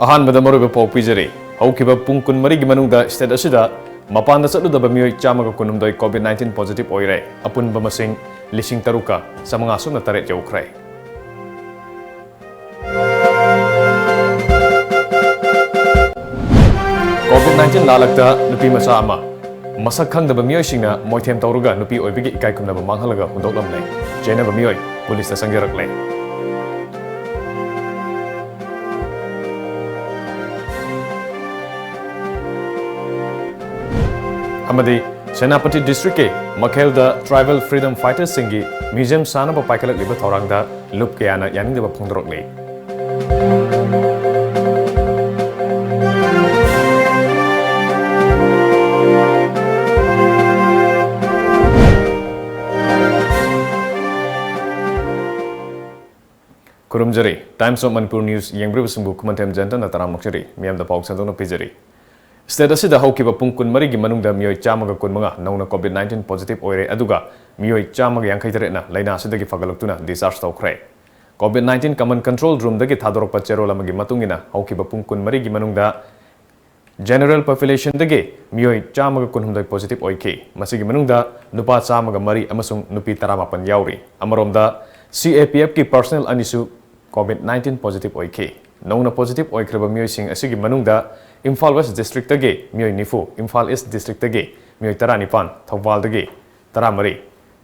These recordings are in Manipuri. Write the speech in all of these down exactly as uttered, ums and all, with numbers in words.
ꯑꯍꯥꯟꯕꯗ ꯃꯔꯨꯑꯣꯏꯕ ꯄꯥꯎ ꯄꯤꯖꯔꯤ꯫ ꯍꯧꯈꯤꯕ ꯄꯨꯡ ꯀꯨꯟꯃꯔꯤꯒꯤ ꯃꯅꯨꯡꯗ state ꯑꯁꯤꯗ ꯃꯄꯥꯟꯗ ꯆꯠꯂꯨꯗꯕ ꯃꯤꯑꯣꯏ ꯆꯥꯝꯃꯒ ꯀꯨꯟꯍꯨꯝꯗꯣꯏ COVID nineteen positive ꯑꯣꯏꯔꯦ꯫ ꯑꯄꯨꯟꯕ ꯃꯁꯤꯡ ꯂꯤꯁꯤꯡ ꯇꯔꯨꯛꯀ ꯆꯥꯃꯉꯥ ꯁꯨꯞꯅ ꯇꯔꯦꯠ ꯌꯧꯈ꯭ꯔꯦ꯫ COVID nineteen ꯂꯥꯂꯛꯇ ꯅꯨꯄꯤ ꯃꯆꯥ ꯑꯃ꯫ ꯃꯁꯛ ꯈꯪꯗꯕ ꯃꯤꯑꯣꯏꯁꯤꯡꯅ ꯃꯣꯏꯊꯦꯝ ꯇꯧꯔꯒ ꯅꯨꯄꯤ ꯑꯣꯏꯕꯒꯤ ꯏꯀꯥꯏ ꯈꯨꯝꯅꯕ ꯃꯥꯡꯍꯜꯂꯒ ꯍꯨꯟꯗꯣꯛꯂꯝꯂꯦ꯫ ꯆꯦꯟꯅꯕ ꯃꯤꯑꯣꯏ ꯄꯨꯂꯤꯁꯇ ꯆꯪꯖꯔꯛꯂꯦ꯫ ꯑꯃꯗꯤ ꯁꯦꯅꯥꯄꯇꯤ districtꯀꯤ ꯃꯈꯦꯜꯗ tribal freedom fightersꯁꯤꯡꯒꯤ museum ꯁꯥꯅꯕ ꯄꯥꯏꯈꯠꯂꯛꯂꯤꯕ ꯊꯧꯔꯥꯡꯗ ꯂꯨꯞ ꯀꯌꯥꯅ ꯌꯥꯅꯤꯡꯗꯕ ꯐꯣꯡꯗꯣꯔꯛꯂꯤ꯫ ꯈꯨꯔꯨꯝꯖꯔꯤ꯫ Times of Manipur News ꯌꯦꯡꯕꯤꯔꯤꯕꯁꯤꯡꯕꯨ ꯈꯨꯃꯟꯊꯦꯝ ꯖꯌꯟꯇꯅ ꯇꯔꯥꯝꯅ ꯑꯣꯛꯆꯔꯤ꯫ ꯃꯤꯌꯥꯝꯗ ꯄꯥꯎ ꯁꯟꯗꯣꯛꯅ ꯄꯤꯖꯔꯤ꯫ State ꯑꯁꯤꯗ ꯍꯧꯈꯤꯕ ꯄꯨꯡ ꯀꯨꯟꯃꯔꯤꯒꯤ ꯃꯅꯨꯡꯗ ꯃꯤꯑꯣꯏ ꯆꯥꯝꯃꯒ ꯀꯨꯟꯃꯉꯥ ꯅꯧꯅ COVID nineteen positive ꯑꯣꯏꯔꯦ, ꯑꯗꯨꯒ ꯃꯤꯑꯣꯏ ꯆꯥꯝꯃꯒ ꯌꯥꯡꯈꯩ ꯇꯔꯦꯠꯅ ꯂꯥꯏꯅꯥ ꯑꯁꯤꯗꯒꯤ ꯐꯒꯠꯂꯛꯇꯨꯅ discharge ꯇꯧꯈ꯭ꯔꯦ꯫ COVID nineteen common control roomꯗꯒꯤ ꯊꯥꯗꯣꯔꯛꯄ ꯆꯦꯔꯣꯜ ꯑꯃꯒꯤ ꯃꯇꯨꯡ ꯏꯟꯅ, ꯍꯧꯈꯤꯕ ꯄꯨꯡ ꯀꯨꯟꯃꯔꯤꯒꯤ ꯃꯅꯨꯡꯗ general populationꯗꯒꯤ ꯃꯤꯑꯣꯏ ꯆꯥꯝꯃꯒ ꯀꯨꯟꯍꯨꯝꯗꯣꯏ positive ꯑꯣꯏꯈꯤ꯫ ꯃꯁꯤꯒꯤ ꯃꯅꯨꯡꯗ ꯅꯨꯄꯥ ꯆꯥꯝꯃꯒ ꯃꯔꯤ ꯑꯃꯁꯨꯡ ꯅꯨꯄꯤ ꯇꯔꯥꯃꯥꯄꯟ ꯌꯥꯎꯔꯤ꯫ ꯑꯃꯔꯣꯝꯗ, CAPFꯀꯤ personnel ꯑꯅꯤꯁꯨ COVID nineteen positive ꯑꯣꯏꯈꯤ꯫ ꯅꯧꯅ positive ꯑꯣꯏꯈ꯭ꯔꯕ ꯃꯤꯑꯣꯏꯁꯤꯡ ꯑꯁꯤꯒꯤ ꯃꯅꯨꯡꯗ ꯏꯝꯐꯥꯜ West districtꯇꯒꯤ ꯃꯤꯑꯣꯏ ꯅꯤꯐꯨ, ꯏꯝꯐꯥꯜ East districtꯇꯒꯤ ꯃꯤꯑꯣꯏ ꯇꯔꯥꯅꯤꯄꯥꯟ, ꯊꯧꯕꯥꯜꯗꯒꯤ ꯇꯔꯥꯃꯔꯤ,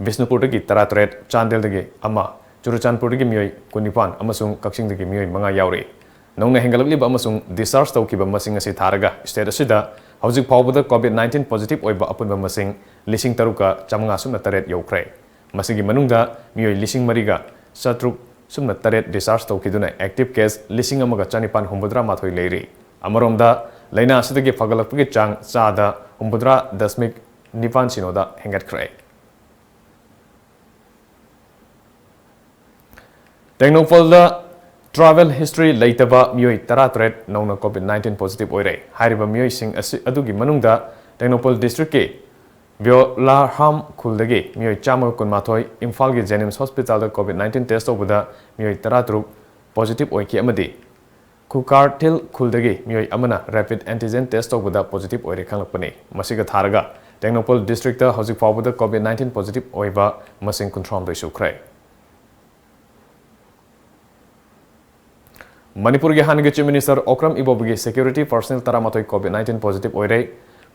ꯕꯤꯁꯅꯨꯄꯨꯔꯗꯒꯤ ꯇꯔꯥꯇꯔꯦꯠ, ꯆꯥꯟꯗꯦꯜꯗꯒꯤ ꯑꯃ, ꯆꯨꯔꯆꯥꯟꯄꯨꯔꯗꯒꯤ ꯃꯤꯑꯣꯏ ꯀꯨꯟꯅꯤꯄꯥꯟ ꯑꯃꯁꯨꯡ ꯀꯛꯆꯤꯡꯗꯒꯤ ꯃꯤꯑꯣꯏ ꯃꯉꯥ ꯌꯥꯎꯔꯤ꯫ ꯅꯧꯅ ꯍꯦꯟꯒꯠꯂꯛꯂꯤꯕ ꯑꯃꯁꯨꯡ discharge ꯇꯧꯈꯤꯕ ꯃꯁꯤꯡ ꯑꯁꯤ ꯊꯥꯔꯒ, state ꯑꯁꯤꯗ ꯍꯧꯖꯤꯛ ꯐꯥꯎꯕꯗ COVID nineteen positive ꯑꯣꯏꯕ ꯑꯄꯨꯟꯕ ꯃꯁꯤꯡ ꯂꯤꯁꯤꯡ ꯇꯔꯨꯛꯀ ꯆꯥꯃꯉꯥ ꯁꯨꯞꯅ ꯇꯔꯦꯠ ꯌꯧꯈ꯭ꯔꯦ꯫ ꯃꯁꯤꯒꯤ ꯃꯅꯨꯡꯗ ꯃꯤꯑꯣꯏ ꯂꯤꯁꯤꯡ ꯃꯔꯤꯒ ꯆꯥꯇ꯭ꯔꯨꯛ ꯁꯨꯞꯅ ꯇꯔꯦꯠ discharge ꯇꯧꯈꯤꯗꯨꯅ, active case ꯂꯤꯁꯤꯡ ꯑꯃꯒ ꯆꯥꯅꯤꯄꯥꯟ ꯍꯨꯝꯐꯨꯇꯔꯥ ꯃꯥꯊꯣꯏ ꯂꯩꯔꯤ꯫ ꯑꯃꯔꯣꯝꯗ, ꯂꯥꯏꯅꯥ ꯑꯁꯤꯗꯒꯤ ꯐꯒꯠꯂꯛꯄꯒꯤ ꯆꯥꯡ ꯆꯥꯗ ꯍꯨꯝꯐꯨꯇꯔꯥ ꯗꯁꯃꯤꯛ ꯅꯤꯄꯥꯟ ꯁꯤꯅꯣꯗ ꯍꯦꯟꯒꯠꯈ꯭ꯔꯦ꯫ ꯇꯦꯡꯅꯧꯄꯜꯗ travel history ꯂꯩꯇꯕ ꯃꯤꯑꯣꯏ ꯇꯔꯥꯇꯔꯦꯠ ꯅꯧꯅ COVID nineteen positive ꯑꯣꯏꯔꯦ꯫ ꯍꯥꯏꯔꯤꯕ ꯃꯤꯑꯣꯏꯁꯤꯡ ꯑꯁꯤ, ꯑꯗꯨꯒꯤ ꯃꯅꯨꯡꯗ ꯇꯦꯡꯅꯧꯄꯜ districtꯀꯤ ꯕ꯭ꯌꯣꯂꯥꯍꯥꯝ ꯈꯨꯜꯗꯒꯤ ꯃꯤꯑꯣꯏ ꯆꯥꯝꯃꯒ ꯀꯨꯟꯃꯥꯊꯣꯏ, ꯏꯝꯐꯥꯜꯒꯤ JNIMS hospitalꯗ COVID nineteen test ꯇꯧꯕꯗ ꯃꯤꯑꯣꯏ ꯇꯔꯥꯇꯔꯨꯛ positive ꯑꯣꯏꯈꯤ ꯑꯃꯗꯤ ꯈꯨꯀꯥꯔꯊꯤꯜ ꯈꯨꯜꯗꯒꯤ ꯃꯤꯑꯣꯏ ꯑꯃꯅ rapid antigen test ꯇꯧꯕꯗ positive ꯑꯣꯏꯔꯦ ꯈꯪꯂꯛꯄꯅꯤ꯫ ꯃꯁꯤꯒ ꯊꯥꯔꯒ ꯇꯦꯡꯅꯧꯄꯜ district ꯇ ꯍꯧꯖꯤꯛ ꯐꯥꯎꯕꯗ COVID nineteen positive ꯑꯣꯏꯕ ꯃꯁꯤꯡ ꯀꯨꯟꯊ꯭ꯔꯥꯍꯨꯝꯗꯣꯏ ꯁꯨꯈ꯭ꯔꯦ꯫ ꯃꯅꯤꯄꯨꯔꯒꯤ ꯍꯥꯟꯅꯒꯤ Chief Minister Okram ꯏꯕꯣꯕꯤꯒꯤ security personnel ꯇꯔꯥꯃꯥꯊꯣꯏ COVID nineteen positive ꯑꯣꯏꯔꯦ꯫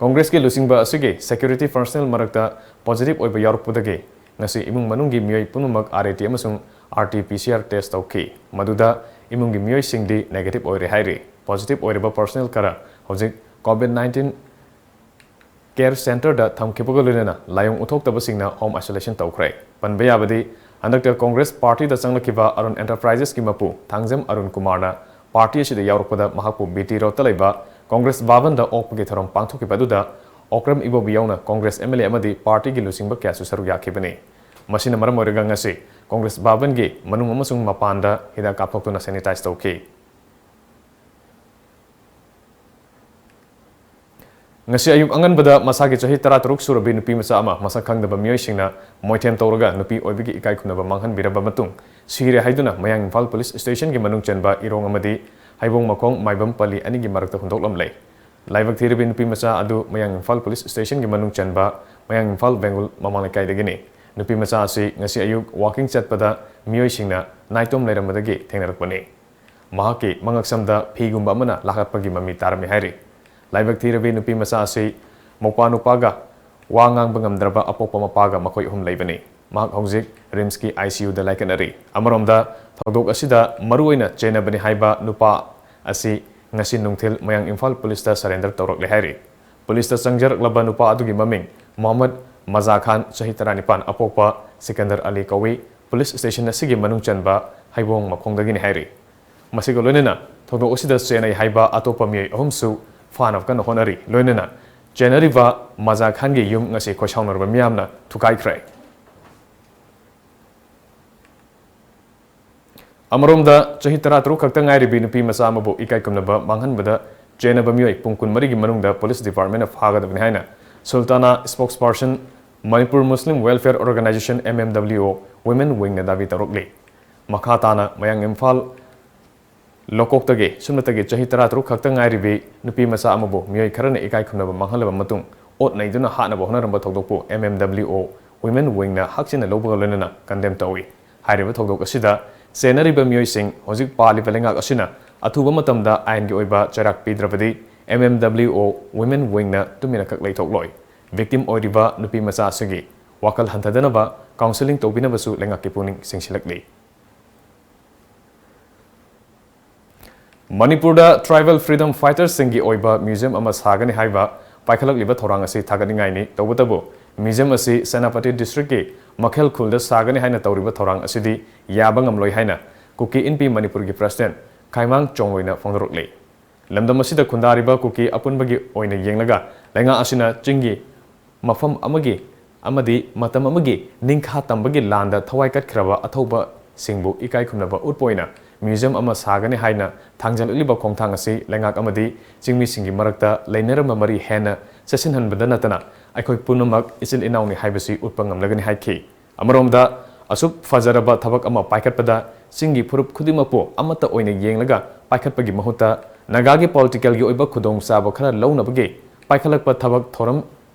ꯀꯣꯡꯒ꯭ꯔꯦꯁꯀꯤ ꯂꯨꯆꯤꯡꯕ ꯑꯁꯤꯒꯤ security personnel ꯃꯔꯛꯇ positive ꯑꯣꯏꯕ ꯌꯥꯎꯔꯛꯄꯗꯒꯤ ꯉꯁꯤ ꯏꯃꯨꯡ ꯃꯅꯨꯡꯒꯤ ꯃꯤꯑꯣꯏ ꯄꯨꯝꯅꯃꯛ RAT ꯑꯃꯁꯨꯡ RT-PCR test ꯇꯧꯈꯤ꯫ ꯃꯗꯨꯗ ꯏꯃꯨꯡꯒꯤ ꯃꯤꯑꯣꯏꯁꯤꯡꯗꯤ negative ꯑꯣꯏꯔꯦ ꯍꯥꯏꯔꯤ꯫ Positive ꯑꯣꯏꯔꯤꯕ personnel ꯈꯔ ꯍꯧꯖꯤꯛ COVID nineteen care centre ꯗ ꯊꯝꯈꯤꯕꯒ ꯂꯣꯏꯅꯅ ꯂꯥꯏꯑꯣꯡ ꯎꯠꯊꯣꯛꯇꯕꯁꯤꯡꯅ home isolation ꯇꯧꯈ꯭ꯔꯦ꯫ ꯄꯟꯕ ꯌꯥꯕꯗꯤ, ꯍꯟꯗꯛꯇ ꯀꯣꯡꯒ꯭ꯔꯦꯁ ꯄꯥꯔꯇꯤꯗ ꯆꯪꯂꯛꯈꯤꯕ ꯑꯔꯨꯟ ꯑꯦꯟꯇꯔꯄ꯭ꯔꯥꯏꯖꯦꯁꯀꯤ ꯃꯄꯨ ꯊꯥꯡꯖꯝ ꯑꯔꯨꯟ ꯀꯨꯃꯥꯔꯅ ꯄꯥꯔꯇꯤ ꯑꯁꯤꯗ ꯌꯥꯎꯔꯛꯄꯗ ꯃꯍꯥꯛꯄꯨ BT ꯔꯣꯗꯇ ꯂꯩꯕ ꯀꯣꯡꯒ꯭ꯔꯦꯁ ꯚꯕꯟꯗ ꯑꯣꯛꯄꯒꯤ ꯊꯧꯔꯝ ꯄꯥꯡꯊꯣꯛꯈꯤꯕ ꯑꯗꯨꯗ ꯑꯣꯀ꯭ꯔꯝ ꯏꯕꯣꯕꯤ ꯌꯥꯎꯅ ꯀꯣꯡꯒ꯭ꯔꯦꯁ MLA ꯑꯃꯗꯤ ꯄꯥꯔꯇꯤꯒꯤ ꯂꯨꯆꯤꯡꯕ ꯀꯌꯥꯁꯨ ꯁꯔꯨꯛ ꯌꯥꯈꯤꯕꯅꯤ꯫ ꯃꯁꯤꯅ ꯃꯔꯝ ꯑꯣꯏꯔꯒ ꯉꯁꯤ ꯀꯣꯡꯒ꯭ꯔꯦꯁ ꯚꯕꯟꯒꯤ ꯃꯅꯨꯡ ꯑꯃꯁꯨꯡ ꯃꯄꯥꯟꯗ ꯍꯤꯗꯥꯛ ꯀꯥꯞꯊꯣꯛꯇꯨꯅ sanitize ꯇꯧꯈꯤ꯫ ꯉꯁꯤ ꯑꯌꯨꯛ ꯑꯉꯟꯕꯗ ꯃꯁꯥꯒꯤ ꯆꯍꯤ ꯇꯔꯥꯇꯔꯨꯛ ꯁꯨꯔꯕꯤ ꯅꯨꯄꯤ ꯃꯆꯥ ꯑꯃ ꯃꯁꯛ ꯈꯪꯗꯕ ꯃꯤꯑꯣꯏꯁꯤꯡꯅ ꯃꯣꯏꯊꯦꯝ ꯇꯧꯔꯒ ꯅꯨꯄꯤ ꯑꯣꯏꯕꯒꯤ ꯏꯀꯥꯏ ꯈꯨꯝꯅꯕ ꯃꯥꯡꯍꯟꯕꯤꯔꯕ ꯃꯇꯨꯡ ꯁꯤꯔꯦ ꯍꯥꯏꯗꯨꯅ ꯃꯌꯥꯡ ꯏꯝꯐꯥꯜ ꯄꯨꯂꯤꯁ ꯁ꯭ꯇꯦꯁꯟꯒꯤ ꯃꯅꯨꯡ ꯆꯟꯕ ꯏꯔꯣꯡ ꯑꯃꯗꯤ ꯍꯩꯕꯣꯡ ꯃꯈꯣꯡ ꯃꯥꯏꯕꯝ ꯄꯜꯂꯤ ꯑꯅꯤꯒꯤ ꯃꯔꯛꯇ ꯍꯨꯟꯗꯣꯛꯂꯝꯂꯦ꯫ ꯂꯥꯏꯕꯛ ꯊꯤꯔꯕꯤ ꯅꯨꯄꯤ ꯃꯆꯥ ꯑꯗꯨ ꯃꯌꯥꯡ ꯏꯝꯐꯥꯜ ꯄꯨꯂꯤꯁ ꯁ꯭ꯇꯦꯁꯟꯒꯤ ꯃꯅꯨꯡ ꯆꯟꯕ ꯃꯌꯥꯡ ꯏꯝꯐꯥꯜ ꯕꯦꯡꯒꯨꯜ ꯃꯃꯥꯡ ꯂꯩꯀꯥꯏꯗꯒꯤꯅꯤ꯫ ꯅꯨꯄꯤ ꯃꯆꯥ ꯑꯁꯤ ꯉꯁꯤ ꯑꯌꯨꯛ walking ꯆꯠꯄꯗ ꯃꯤꯑꯣꯏꯁꯤꯡꯅ ꯅꯥꯏꯇꯣꯝ ꯂꯩꯔꯝꯕꯗꯒꯤ ꯊꯦꯡꯅꯔꯛꯄꯅꯤ꯫ ꯃꯍꯥꯛꯀꯤ ꯃꯉꯛꯁꯝꯗ ꯐꯤꯒꯨꯝꯕ ꯑꯃꯅ ꯂꯥꯛꯂꯛꯄꯒꯤ ꯃꯃꯤ ꯇꯥꯔꯝꯃꯤ ꯍꯥꯏꯔꯤ꯫ ꯂꯥꯏꯕꯛ ꯊꯤꯔꯕꯤ ꯅꯨꯄꯤ ꯃꯆꯥ ꯑꯁꯤ ꯃꯧꯄ꯭ꯋꯥ ꯅꯨꯄꯥꯒ ꯋꯥ ꯉꯥꯡꯕ ꯉꯝꯗ꯭ꯔꯕ ꯑꯄꯣꯛꯄ ꯃꯄꯥꯒ ꯃꯈꯣꯏ ꯑꯍꯨꯝ ꯂꯩꯕꯅꯤ꯫ ꯃꯍꯥꯛ ꯍꯧꯖꯤꯛ ꯔꯤꯝꯁꯀꯤ ICU ꯗ ꯂꯥꯏꯀꯠꯅꯔꯤ꯫ ꯑꯃꯔꯣꯝꯗ, ꯊꯧꯗꯣꯛ ꯑꯁꯤꯗ ꯃꯔꯨꯑꯣꯏꯅ ꯆꯦꯟꯅꯕꯅꯤ ꯍꯥꯏꯕ ꯅꯨꯄꯥ ꯑꯁꯤ ꯉꯁꯤ ꯅꯨꯡꯊꯤꯜ ꯃꯌꯥꯡ ꯏꯝꯐꯥꯜ ꯄꯨꯂꯤꯁꯇ surrender ꯇꯧꯔꯛꯂꯦ ꯍꯥꯏꯔꯤ꯫ ꯄꯨꯂꯤꯁꯇ ꯆꯪꯖꯔꯛꯂꯕ ꯅꯨꯄꯥ ꯑꯗꯨꯒꯤ ꯃꯃꯤꯡ ꯃꯣꯍꯝꯃꯗ ꯃꯖꯥ ꯈꯥꯟ, ꯆꯍꯤ ꯇꯔꯥꯅꯤꯄꯥꯟ, ꯑꯄꯣꯛꯄ ꯁꯤꯀꯟꯗꯔ ꯑꯂꯤ ꯀꯧꯏ꯫ ꯄꯨꯂꯤꯁ ꯁ꯭ꯇꯦꯁꯟ ꯑꯁꯤꯒꯤ ꯃꯅꯨꯡ ꯆꯟꯕ ꯍꯩꯕꯣꯡ ꯃꯈꯣꯡꯗꯒꯤꯅꯤ ꯍꯥꯏꯔꯤ꯫ ꯃꯁꯤꯒ ꯂꯣꯏꯅꯅ ꯊꯧꯗꯣꯛ ꯑꯁꯤꯗ ꯆꯦꯟꯅꯩ ꯍꯥꯏꯕ ꯑꯇꯣꯞꯄ ꯃꯤꯑꯣꯏ ꯑꯍꯨꯝꯁꯨ ꯐꯥꯅꯕ ꯀꯟꯅ ꯍꯣꯠꯅꯔꯤ꯫ ꯂꯣꯏꯅꯅ ꯆꯦꯟꯅꯔꯤꯕ ꯃꯖꯥ ꯈꯥꯟꯒꯤ ꯌꯨꯝ ꯉꯁꯤ ꯈꯣꯏꯁꯥꯎꯅꯔꯕ ꯃꯤꯌꯥꯝꯅ ꯊꯨꯒꯥꯏꯈ꯭ꯔꯦ꯫ ꯑꯃꯔꯣꯝꯗ, ꯆꯍꯤ ꯇꯔꯥꯇꯔꯨꯛ ꯈꯛꯇ ꯉꯥꯏꯔꯤꯕꯤ ꯅꯨꯄꯤ ꯃꯆꯥ ꯑꯃꯕꯨ ꯏꯀꯥꯏ ꯈꯨꯝꯅꯕ ꯃꯥꯡꯍꯟꯕꯗ ꯆꯦꯟꯅꯕ ꯃꯤꯑꯣꯏ ꯄꯨꯡ ꯀꯨꯟꯃꯔꯤꯒꯤ ꯃꯅꯨꯡꯗ ꯄꯨꯂꯤꯁ ꯗꯤꯄꯥꯔꯠꯃꯦꯟꯅ ꯐꯥꯒꯗꯕꯅꯤ ꯍꯥꯏꯅ ꯁꯨꯜꯇꯥꯅꯥ spokesperson, Manipur Muslim Welfare Organisation, MMWO Women Wing ꯅ ꯗꯥꯕꯤ ꯇꯧꯔꯛꯂꯤ꯫ ꯃꯈꯥ ꯇꯥꯅ ꯃꯌꯥꯡ ꯏꯝꯐꯥꯜ ꯂꯣꯀꯣꯛꯇꯒꯤ ꯁꯨꯞꯅꯇꯒꯤ ꯆꯍꯤ ꯇꯔꯥꯇꯔꯨꯛ ꯈꯛꯇ ꯉꯥꯏꯔꯤꯕꯤ ꯅꯨꯄꯤ ꯃꯆꯥ ꯑꯃꯕꯨ ꯃꯤꯑꯣꯏ ꯈꯔꯅ ꯏꯀꯥꯏ ꯈꯨꯝꯅꯕ ꯃꯥꯡꯍꯜꯂꯕ ꯃꯇꯨꯡ ꯑꯣꯠ ꯅꯩꯗꯨꯅ ꯍꯥꯠꯅꯕ ꯍꯣꯠꯅꯔꯝꯕ ꯊꯧꯗꯣꯛꯄꯨ M M W O Women Wing ꯅ ꯍꯛꯆꯤꯟꯅ ꯂꯧꯕꯒ ꯂꯣꯏꯅꯅ condemn ꯇꯧꯏ꯫ ꯍꯥꯏꯔꯤꯕ ꯊꯧꯗꯣꯛ ꯑꯁꯤꯗ ꯆꯦꯟꯅꯔꯤꯕ ꯃꯤꯑꯣꯏꯁꯤꯡ ꯍꯧꯖꯤꯛ ꯄꯥꯜꯂꯤꯕ ꯂꯩꯉꯥꯛ ꯑꯁꯤꯅ ꯑꯊꯨꯕ ꯃꯇꯝꯗ ꯑꯥꯏꯟꯒꯤ ꯑꯣꯏꯕ ꯆꯩꯔꯥꯛ ꯄꯤꯗ꯭ꯔꯕꯗꯤ M M W O Women Wing ꯅ ꯇꯨꯃꯤꯟꯅꯈꯛ ꯂꯩꯊꯣꯛꯂꯣꯏ꯫ Victim ꯑꯣꯏꯔꯤꯕ ꯅꯨꯄꯤ ꯃꯆꯥ ꯑꯁꯤꯒꯤ ꯋꯥꯈꯜ ꯍꯟꯊꯗꯅꯕ counselling ꯇꯧꯕꯤꯅꯕꯁꯨ ꯂꯩꯉꯥꯛꯀꯤ ꯄꯨꯛꯅꯤꯡ ꯆꯤꯡꯁꯤꯜꯂꯛꯂꯤ꯫ ꯃꯅꯤꯄꯨꯔꯗ tribal freedom fighter ꯁꯤꯡꯒꯤ ꯑꯣꯏꯕ museum ꯑꯃ ꯁꯥꯒꯅꯤ ꯍꯥꯏꯕ ꯄꯥꯏꯈꯠꯂꯛꯂꯤꯕ ꯊꯧꯔꯥꯡ ꯑꯁꯤ ꯊꯥꯒꯠꯅꯤꯡꯉꯥꯏꯅꯤ꯫ ꯇꯧꯕꯇꯕꯨ, museum ꯑꯁꯤ ꯁꯦꯅꯥꯄꯇꯤ district ꯀꯤ ꯃꯈꯦꯜ ꯈꯨꯜꯗ ꯁꯥꯒꯅꯤ ꯍꯥꯏꯅ ꯇꯧꯔꯤꯕ ꯊꯧꯔꯥꯡ ꯑꯁꯤꯗꯤ ꯌꯥꯕ ꯉꯝꯂꯣꯏ ꯍꯥꯏꯅ ꯀꯨꯀꯤ ꯏꯟꯄꯤ ꯃꯅꯤꯄꯨꯔꯒꯤ president ꯈꯥꯏꯃꯥꯡ ꯆꯣꯡꯂꯣꯏꯅ ꯐꯣꯡꯗꯣꯔꯛꯂꯤ꯫ ꯂꯝꯗꯝ ꯑꯁꯤꯗ ꯈꯨꯟꯗꯥꯔꯤꯕ ꯀꯨꯀꯤ ꯑꯄꯨꯟꯕꯒꯤ ꯑꯣꯏꯅ ꯌꯦꯡꯂꯒ, ꯂꯩꯉꯥꯛ ꯑꯁꯤꯅ ꯆꯤꯡꯒꯤ ꯃꯐꯝ ꯑꯃꯒꯤ ꯑꯃꯗꯤ ꯃꯇꯝ ꯑꯃꯒꯤ ꯅꯤꯡꯈꯥ ꯇꯝꯕꯒꯤ ꯂꯥꯟꯗ ꯊꯋꯥꯏ ꯀꯠꯈ꯭ꯔꯕ ꯑꯊꯧꯕꯁꯤꯡꯕꯨ ꯏꯀꯥꯏ ꯈꯨꯝꯅꯕ ꯎꯠꯄ ꯑꯣꯏꯅ museum ꯑꯃ ꯁꯥꯒꯅꯤ ꯍꯥꯏꯅ ꯊꯥꯡꯖꯜꯂꯛꯂꯤꯕ ꯈꯣꯡꯊꯥꯡ ꯑꯁꯤ ꯂꯩꯉꯥꯛ ꯑꯃꯗꯤ ꯆꯤꯡꯃꯤꯁꯤꯡꯒꯤ ꯃꯔꯛꯇ ꯂꯩꯅꯔꯝꯕ ꯃꯔꯤ ꯍꯦꯟꯅ ꯆꯦꯠꯁꯤꯟꯍꯟꯕꯗ ꯅꯠꯇꯅ, ꯑꯩꯈꯣꯏ ꯄꯨꯝꯅꯃꯛ ꯏꯆꯤꯜ ꯏꯅꯥꯎꯅꯤ ꯍꯥꯏꯕꯁꯤ ꯎꯠꯄ ꯉꯝꯂꯒꯅꯤ ꯍꯥꯏꯈꯤ꯫ ꯑꯃꯔꯣꯝꯗ, ꯑꯁꯨꯛ ꯐꯖꯔꯕ ꯊꯕꯛ ꯑꯃ ꯄꯥꯏꯈꯠꯄꯗ ꯆꯤꯡꯒꯤ ꯐꯨꯔꯨꯞ ꯈꯨꯗꯤꯡꯃꯛꯄꯨ ꯑꯃꯠꯇ ꯑꯣꯏꯅ ꯌꯦꯡꯂꯒ ꯄꯥꯏꯈꯠꯄꯒꯤ ꯃꯍꯨꯠꯇ, ꯅꯥꯒꯥꯒꯤ political ꯒꯤ ꯑꯣꯏꯕ ꯈꯨꯗꯣꯡꯆꯥꯕ ꯈꯔ ꯂꯧꯅꯕꯒꯤ ꯄꯥꯏꯈꯠꯂꯛꯄ ꯊꯕꯛ ꯊꯧꯔꯝ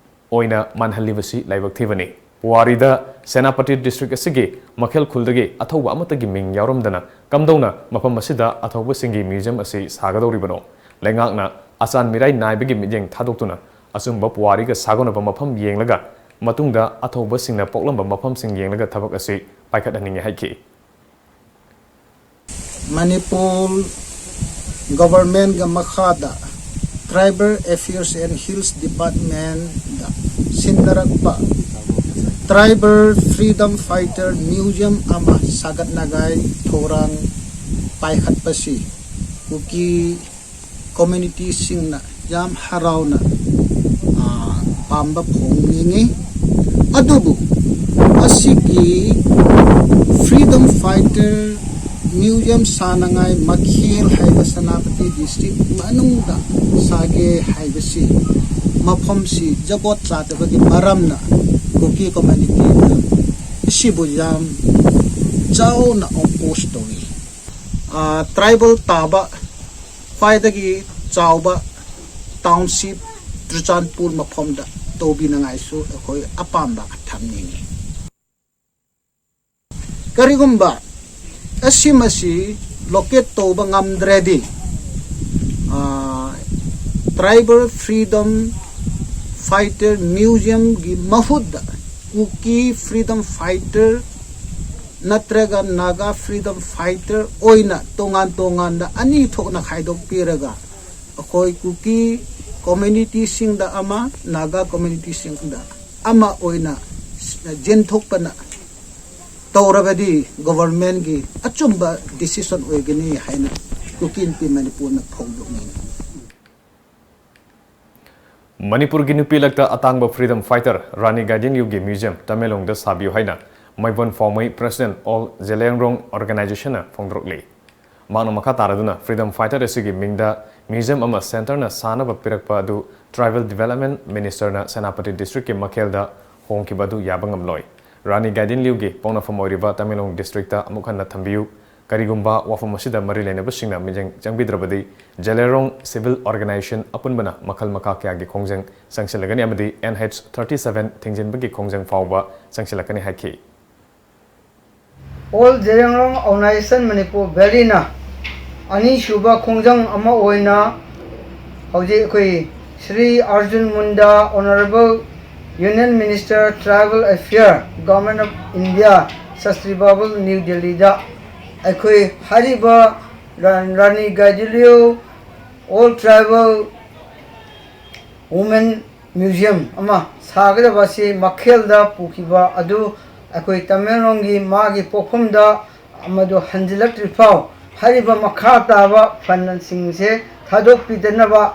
ꯑꯣꯏꯅ ꯃꯥꯟꯍꯜꯂꯤꯕꯁꯤ ꯂꯥꯏꯕꯛ ꯊꯤꯕꯅꯤ꯫ ꯄꯨꯋꯥꯔꯤꯗ ꯁꯦꯅꯥꯄꯇꯤ district ꯑꯁꯤꯒꯤ ꯃꯈꯦꯜ ꯈꯨꯜꯗꯒꯤ ꯑꯊꯧꯕ ꯑꯃꯠꯇꯒꯤ ꯃꯤꯡ ꯌꯥꯎꯔꯝꯗꯅ, ꯀꯝꯗꯧꯅ ꯃꯐꯝ ꯑꯁꯤꯗ ꯑꯊꯧꯕꯁꯤꯡꯒꯤ museum ꯑꯁꯤ ꯁꯥꯒꯗꯧꯔꯤꯕꯅꯣ? ꯂꯩꯉꯥꯛꯅ ꯑꯆꯥꯟ ꯃꯤꯔꯥꯏ ꯅꯥꯏꯕꯒꯤ ꯃꯤꯠꯌꯦꯡ ꯊꯥꯗꯣꯛꯇꯨꯅ, ꯑꯆꯨꯝꯕ ꯄꯨꯋꯥꯔꯤꯒ ꯁꯥꯒꯣꯟꯅꯕ ꯃꯐꯝ ꯌꯦꯡꯂꯒ, ꯃꯇꯨꯡꯗ ꯑꯊꯧꯕꯁꯤꯡꯅ ꯄꯣꯛꯂꯝꯕ ꯃꯐꯝꯁꯤꯡ ꯌꯦꯡꯂꯒ ꯊꯕꯛ ꯑꯁꯤ ꯄꯥꯏꯈꯠꯍꯟꯅꯤꯡꯏ ꯍꯥꯏꯈꯤ꯫ ꯃꯅꯤꯄꯨꯔ government ꯀ ꯃꯈꯥꯗ Tribal Affairs and Hills Department the ꯁꯤꯟꯅꯔꯛꯄ Tribal Freedom Fighter Museum ꯑꯃ ꯁꯥꯒꯠꯅꯉꯥꯏ ꯊꯧꯔꯥꯡ ꯄꯥꯏꯈꯠꯄꯁꯤ ꯀꯨꯀꯤ community ꯁꯤꯡꯅ ꯌꯥꯝ ꯍꯔꯥꯎꯅ, ꯑ, ꯄꯥꯝꯕ ꯐꯣꯡꯅꯤꯡꯏ꯫ ꯑꯗꯨꯕꯨ ꯑꯁꯤꯒꯤ Freedom Fighter Museum ꯁꯥꯅꯉꯥꯏ ꯃꯈꯦꯜ ꯍꯥꯏꯕ ꯁꯦꯅꯥꯄꯇꯤ district ꯃꯅꯨꯡꯗ ꯁꯥꯒꯦ ꯍꯥꯏꯕꯁꯤ ꯃꯐꯝꯁꯤ ꯖꯒꯣꯠ ꯆꯥꯗꯕꯒꯤ ꯃꯔꯝꯅ ꯀꯨꯀꯤ community ꯅ ꯑꯁꯤꯕꯨ ꯌꯥꯝ ꯆꯥꯎꯅ oppose ꯇꯧꯏ꯫ ꯇ꯭ꯔꯥꯏꯕꯦꯜ ꯇꯥꯕ ꯈ꯭ꯋꯥꯏꯗꯒꯤ ꯆꯥꯎꯕ ꯇꯥꯎꯟꯁꯤꯞ ꯆꯨꯔꯆꯥꯟꯄꯨꯔ ꯃꯐꯝꯗ ꯇꯧꯕꯤꯅꯉꯥꯏꯁꯨ ꯑꯩꯈꯣꯏ ꯑꯄꯥꯝꯕ ꯊꯝꯅꯤꯡꯏ꯫ ꯀꯔꯤꯒꯨꯝꯕ ꯑꯁꯤꯃꯁꯤ ꯂꯣꯀꯦꯠ ꯇꯧꯕ ꯉꯝꯗ꯭ꯔꯗꯤ, ꯇ꯭ꯔꯥꯏꯕꯦꯜ ꯐ꯭ꯔꯤꯗꯝ ꯐꯥꯏꯇꯔ ꯃ꯭ꯌꯨꯖꯤꯌꯝꯒꯤ ꯃꯍꯨꯠꯇ ꯀꯨꯀꯤ ꯐ꯭ꯔꯤꯗꯝ ꯐꯥꯏꯇꯔ ꯅꯠꯇ꯭ꯔꯒ ꯅꯥꯒꯥ ꯐ꯭ꯔꯤꯗꯝ ꯐꯥꯏꯇꯔ ꯑꯣꯏꯅ ꯇꯣꯉꯥꯟ ꯇꯣꯉꯥꯟꯅ ꯑꯅꯤ ꯊꯣꯛꯅ ꯈꯥꯏꯗꯣꯛꯄꯤꯔꯒ, ꯑꯩꯈꯣꯏ ꯀꯨꯀꯤ ꯀꯝꯃ꯭ꯌꯨꯅꯤꯇꯤꯁꯤꯡꯗ ꯑꯃ, ꯅꯥꯒꯥ ꯀꯝꯃ꯭ꯌꯨꯅꯤꯇꯤꯁꯤꯡꯗ ꯑꯃ ꯑꯣꯏꯅ ꯌꯦꯟꯊꯣꯛꯄꯅ ꯇꯧꯔꯕꯗꯤ ꯒꯣꯚꯔꯟꯃꯦꯟꯒꯤ ꯑꯆꯨꯝꯕ ꯗꯤꯁꯤꯖꯟ ꯑꯣꯏꯒꯅꯤ ꯍꯥꯏꯅ ꯀꯨꯀꯤ ꯏꯟꯄꯤ ꯃꯅꯤꯄꯨꯔꯅ ꯐꯣꯡꯗꯣꯛꯅꯤꯡꯏ꯫ ꯃꯅꯤꯄꯨꯔꯒꯤ ꯅꯨꯄꯤ ꯂꯛꯇ ꯑꯇꯥꯡꯕ ꯐ꯭ꯔꯤꯗꯝ ꯐꯥꯏꯇꯔ ꯔꯥꯅꯤ ꯒꯥꯏꯗꯤꯟꯂꯤꯌꯨꯒꯤ ꯃ꯭ꯌꯨꯖꯤꯌꯝ ꯇꯃꯦꯡꯂꯣꯡꯗ ꯁꯥꯕꯤꯌꯨ ꯍꯥꯏꯅ ꯃꯥꯏꯕꯣꯟ ꯐꯥꯎꯃꯩ ꯄ꯭ꯔꯦꯁꯤꯗꯦꯟꯠ ꯑꯣꯜ ꯖꯦꯂꯤꯌꯥꯡꯔꯣꯡ ꯑꯣꯔꯒꯅꯥꯏꯖꯦꯁꯟꯅ ꯐꯣꯡꯗꯣꯔꯛꯂꯤ꯫ ꯃꯍꯥꯛꯅ ꯃꯈꯥ ꯇꯥꯔꯗꯨꯅ ꯐ꯭ꯔꯤꯗꯝ ꯐꯥꯏꯇꯔ ꯑꯁꯤꯒꯤ ꯃꯤꯡꯗ ꯃ꯭ꯌꯨꯖꯤꯌꯝ ꯑꯃ ꯁꯦꯟꯇꯔꯅ ꯁꯥꯅꯕ ꯄꯤꯔꯛꯄ ꯑꯗꯨ ꯇ꯭ꯔꯥꯏꯕꯦꯜ ꯗꯤꯚꯦꯂꯞꯃꯦꯟꯠ ꯃꯤꯅꯤꯁꯇꯔꯅ ꯁꯦꯅꯥꯄꯇꯤ ꯗꯤꯁꯇ꯭ꯔꯤꯛꯀꯤ ꯃꯈꯦꯜꯗ ꯍꯣꯡꯈꯤꯕ ꯑꯗꯨ ꯌꯥꯕ ꯉꯝꯂꯣꯏ꯫ ꯔꯥꯅꯤ ꯒꯥꯏꯗꯤꯟꯂꯤꯌꯨꯒꯤ ꯄꯣꯛꯅꯐꯝ ꯑꯣꯏꯔꯤꯕ ꯇꯃꯦꯡꯂꯣꯡ ꯗꯤꯁꯇ꯭ꯔꯤꯛꯇ ꯑꯃꯨꯛ ꯍꯟꯅ ꯊꯝꯕꯤꯌꯨ꯫ ꯀꯔꯤꯒꯨꯝꯕ ꯋꯥꯐꯝ ꯑꯁꯤꯗ ꯃꯔꯤ ꯂꯩꯅꯕꯁꯤꯡꯅ ꯃꯤꯠꯌꯦꯡ ꯆꯪꯕꯤꯗ꯭ꯔꯕꯗꯤ ꯖꯦꯂꯤꯌꯥꯡꯔꯣꯡ ꯁꯤꯚꯤꯜ ꯑꯣꯔꯒꯅꯥꯏꯖꯦꯁꯟ ꯑꯄꯨꯟꯕꯅ ꯃꯈꯜ ꯃꯈꯥ ꯀꯌꯥꯒꯤ ꯈꯣꯡꯖꯪ ꯆꯪꯁꯤꯜꯂꯒꯅꯤ ꯑꯃꯗꯤ ꯑꯦꯟ ꯑꯩꯆ ꯊꯥꯔꯇꯤ ꯁꯚꯦꯟ ꯊꯤꯡꯖꯤꯟꯕꯒꯤ ꯈꯣꯡꯖꯪ ꯐꯥꯎꯕ ꯆꯪꯁꯤꯜꯂꯛꯀꯅꯤ ꯍꯥꯏꯈꯤ꯫ ꯑꯣꯜ ꯖꯦꯂꯤꯌꯥꯡꯔꯣꯡ ꯑꯣꯔꯒꯅꯥꯏꯖꯦꯁꯟ ꯃꯅꯤꯄꯨꯔ ꯚꯦꯂꯤꯅ ꯑꯅꯤꯁꯨꯕ ꯈꯣꯡꯖꯪ ꯑꯃ ꯑꯣꯏꯅ ꯍꯧꯖꯤꯛ ꯑꯩꯈꯣꯏ Shri Arjun Munda, honourable union minister tribal affair, government of India, Shastri Bhawan, new ꯗꯦꯜꯂꯤꯗ ꯑꯩꯈꯣꯏ ꯍꯥꯏꯔꯤꯕ ꯔꯥ-, Rani Gaidinliu all tribal women museum ꯑꯃ ꯁꯥꯒꯗꯕ ꯑꯁꯤ ꯃꯈꯦꯜꯗ ꯄꯨꯈꯤꯕ ꯑꯗꯨ ꯑꯩꯈꯣꯏ ꯇꯃꯦꯡꯂꯣꯡꯒꯤ ꯃꯥꯒꯤ ꯄꯣꯛꯐꯝꯗ ꯃꯗꯨ ꯍꯟꯖꯤꯜꯂꯛꯇ꯭ꯔꯤ ꯐꯥꯎ ꯍꯥꯏꯔꯤꯕ ꯃꯈꯥ ꯇꯥꯕ ꯐꯟꯁꯤꯡꯁꯦ ꯊꯥꯗꯣꯛꯄꯤꯗꯅꯕ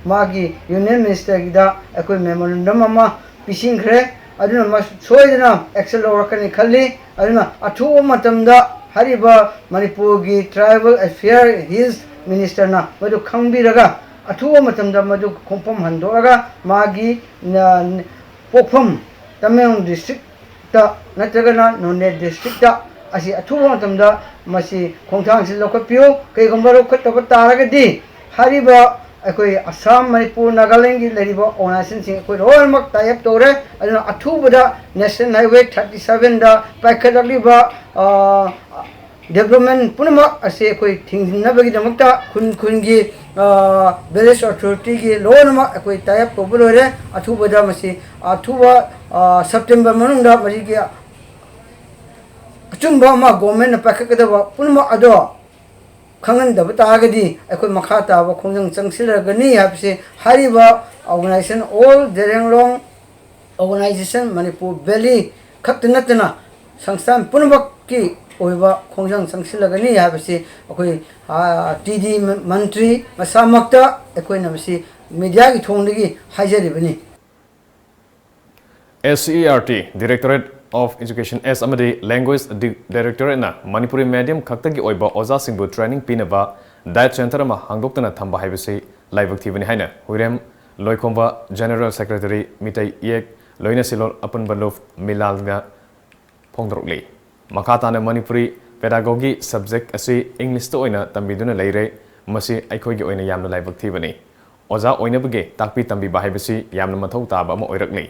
ꯃꯥꯒꯤ ꯌꯨꯅꯤꯌꯟ ꯃꯤꯅꯤꯁꯇꯔꯒꯤꯗ ꯑꯩꯈꯣꯏ ꯃꯦꯃꯣꯔꯦꯟꯗꯝ ꯑꯃ ꯄꯤꯁꯤꯟꯈ꯭ꯔꯦ꯫ ꯑꯗꯨꯅ ꯃꯁ-, ꯁꯣꯏꯗꯅ ꯑꯦꯛꯁꯟ ꯂꯧꯔꯛꯀꯅꯤ ꯈꯜꯂꯤ꯫ ꯑꯗꯨꯅ ꯑꯊꯨꯕ ꯃꯇꯝꯗ ꯍꯥꯏꯔꯤꯕ ꯃꯅꯤꯄꯨꯔꯒꯤ ꯇ꯭ꯔꯥꯏꯕꯦꯜ ꯑꯦꯐꯤꯌꯔ ꯍꯤꯜꯁ ꯃꯤꯅꯤꯁꯇꯔꯅ ꯃꯗꯨ ꯈꯪꯕꯤꯔꯒ ꯑꯊꯨꯕ ꯃꯇꯝꯗ ꯃꯗꯨ ꯈꯣꯡꯐꯝ ꯍꯟꯗꯣꯛꯂꯒ ꯃꯥꯒꯤ, ꯅ-, ꯄꯣꯛꯐꯝ ꯇꯃꯦꯡꯂꯣꯡ ꯗꯤꯁꯇ꯭ꯔꯤꯛꯇ ꯅꯠꯇ꯭ꯔꯒꯅ ꯅꯣꯅꯦ ꯗꯤꯁꯇ꯭ꯔꯤꯛꯇ ꯑꯁꯤ ꯑꯊꯨꯕ ꯃꯇꯝꯗ ꯃꯁꯤ ꯈꯣꯡꯊꯥꯡꯁꯤ ꯂꯧꯈꯠꯄꯤꯌꯨ꯫ ꯀꯩꯒꯨꯝꯕ ꯂꯧꯈꯠꯇꯕ ꯇꯥꯔꯒꯗꯤ ꯍꯥꯏꯔꯤꯕ ꯑꯩꯈꯣꯏ ꯑꯁꯥꯝ, ꯃꯅꯤꯄꯨꯔ, ꯅꯥꯒꯥꯂꯦꯟꯒꯤ ꯂꯩꯔꯤꯕ organizationꯁꯤꯡ ꯑꯩꯈꯣꯏ ꯂꯣꯏꯅꯃꯛ tie up ꯇꯧꯔꯦ꯫ ꯑꯗꯨꯅ ꯑꯊꯨꯕꯗ National Highway thirty sevenꯗ ꯄꯥꯏꯈꯠꯂꯛꯂꯤꯕ, ꯑ, development ꯄꯨꯝꯅꯃꯛ ꯑꯁꯤ ꯑꯩꯈꯣꯏ ꯊꯤꯡꯖꯤꯟꯅꯕꯒꯤꯗꯃꯛꯇ ꯈꯨꯟ ꯈꯨꯟꯒꯤ, ꯑ, village authorityꯒꯤ ꯂꯣꯏꯅꯃꯛ ꯑꯩꯈꯣꯏ tie up ꯇꯧꯕ ꯂꯣꯏꯔꯦ꯫ ꯑꯊꯨꯕꯗ ꯃꯁꯤ, ꯑꯊꯨꯕ, ꯑ, September ꯃꯅꯨꯡꯗ ꯃꯁꯤꯒꯤ ꯑꯆꯨꯝꯕ ꯑꯃ governmentꯅ ꯄꯥꯏꯈꯠꯀꯗꯕ ꯄꯨꯝꯅꯃꯛ ꯑꯗꯣ ꯈꯪꯍꯟꯗꯕ ꯇꯥꯔꯒꯗꯤ ꯑꯩꯈꯣꯏ ꯃꯈꯥ ꯇꯥꯕ ꯈꯣꯡꯖꯪ ꯆꯪꯁꯤꯜꯂꯒꯅꯤ ꯍꯥꯏꯕꯁꯤ ꯍꯥꯏꯔꯤꯕ organization All Zeliangrong Organization Manipur Valley ꯈꯛꯇ ꯅꯠꯇꯅ ꯁꯪꯁꯊꯥꯟ ꯄꯨꯝꯅꯃꯛꯀꯤ ꯑꯣꯏꯕ ꯈꯣꯡꯖꯪ ꯆꯪꯁꯤꯜꯂꯒꯅꯤ ꯍꯥꯏꯕꯁꯤ ꯑꯩꯈꯣꯏ, ꯑ, ꯇꯤ ꯗꯤ ꯃꯟꯇ꯭ꯔꯤ ꯃꯁꯥꯃꯛꯇ ꯑꯩꯈꯣꯏꯅ ꯃꯁꯤ mediaꯒꯤ ꯊꯣꯡꯗꯒꯤ ꯍꯥꯏꯖꯔꯤꯕꯅꯤ꯫ S C E R T, Directorate of Education S ꯑꯃꯗꯤ Language Di- Directorateꯅ ꯃꯅꯤꯄꯨꯔꯤ medium ꯈꯛꯇꯒꯤ ꯑꯣꯏꯕ ꯑꯣꯖꯥꯁꯤꯡꯕꯨ training ꯄꯤꯅꯕ diet center ꯑꯃ ꯍꯥꯡꯗꯣꯛꯇꯨꯅ ꯊꯝꯕ ꯍꯥꯏꯕꯁꯤ ꯂꯥꯏꯕꯛ ꯊꯤꯕꯅꯤ ꯍꯥꯏꯅ ꯍꯨꯏꯔꯦꯝ ꯂꯣꯏꯈꯣꯝꯕ General Secretary ꯃꯤꯇꯩ ꯏꯌꯦꯛ ꯂꯣꯏꯅꯁꯤꯂꯣꯟ ꯑꯄꯨꯟꯕ ꯂꯨꯞ ꯃꯤꯂꯥꯜꯅ ꯐꯣꯡꯗꯣꯔꯛꯂꯤ꯫ ꯃꯈꯥ ꯇꯥꯅ ꯃꯅꯤꯄꯨꯔꯤ pedagogy subject ꯑꯁꯤ Englishꯇ ꯑꯣꯏꯅ ꯇꯝꯕꯤꯗꯨꯅ ꯂꯩꯔꯦ꯫ ꯃꯁꯤ ꯑꯩꯈꯣꯏꯒꯤ ꯑꯣꯏꯅ ꯌꯥꯝꯅ ꯂꯥꯏꯕꯛ ꯊꯤꯕꯅꯤ꯫ ꯑꯣꯖꯥ ꯑꯣꯏꯅꯕꯒꯤ ꯇꯥꯛꯄꯤ ꯇꯝꯕꯤꯕ ꯍꯥꯏꯕꯁꯤ ꯌꯥꯝꯅ ꯃꯊꯧ ꯇꯥꯕ ꯑꯃ ꯑꯣꯏꯔꯛꯂꯤ꯫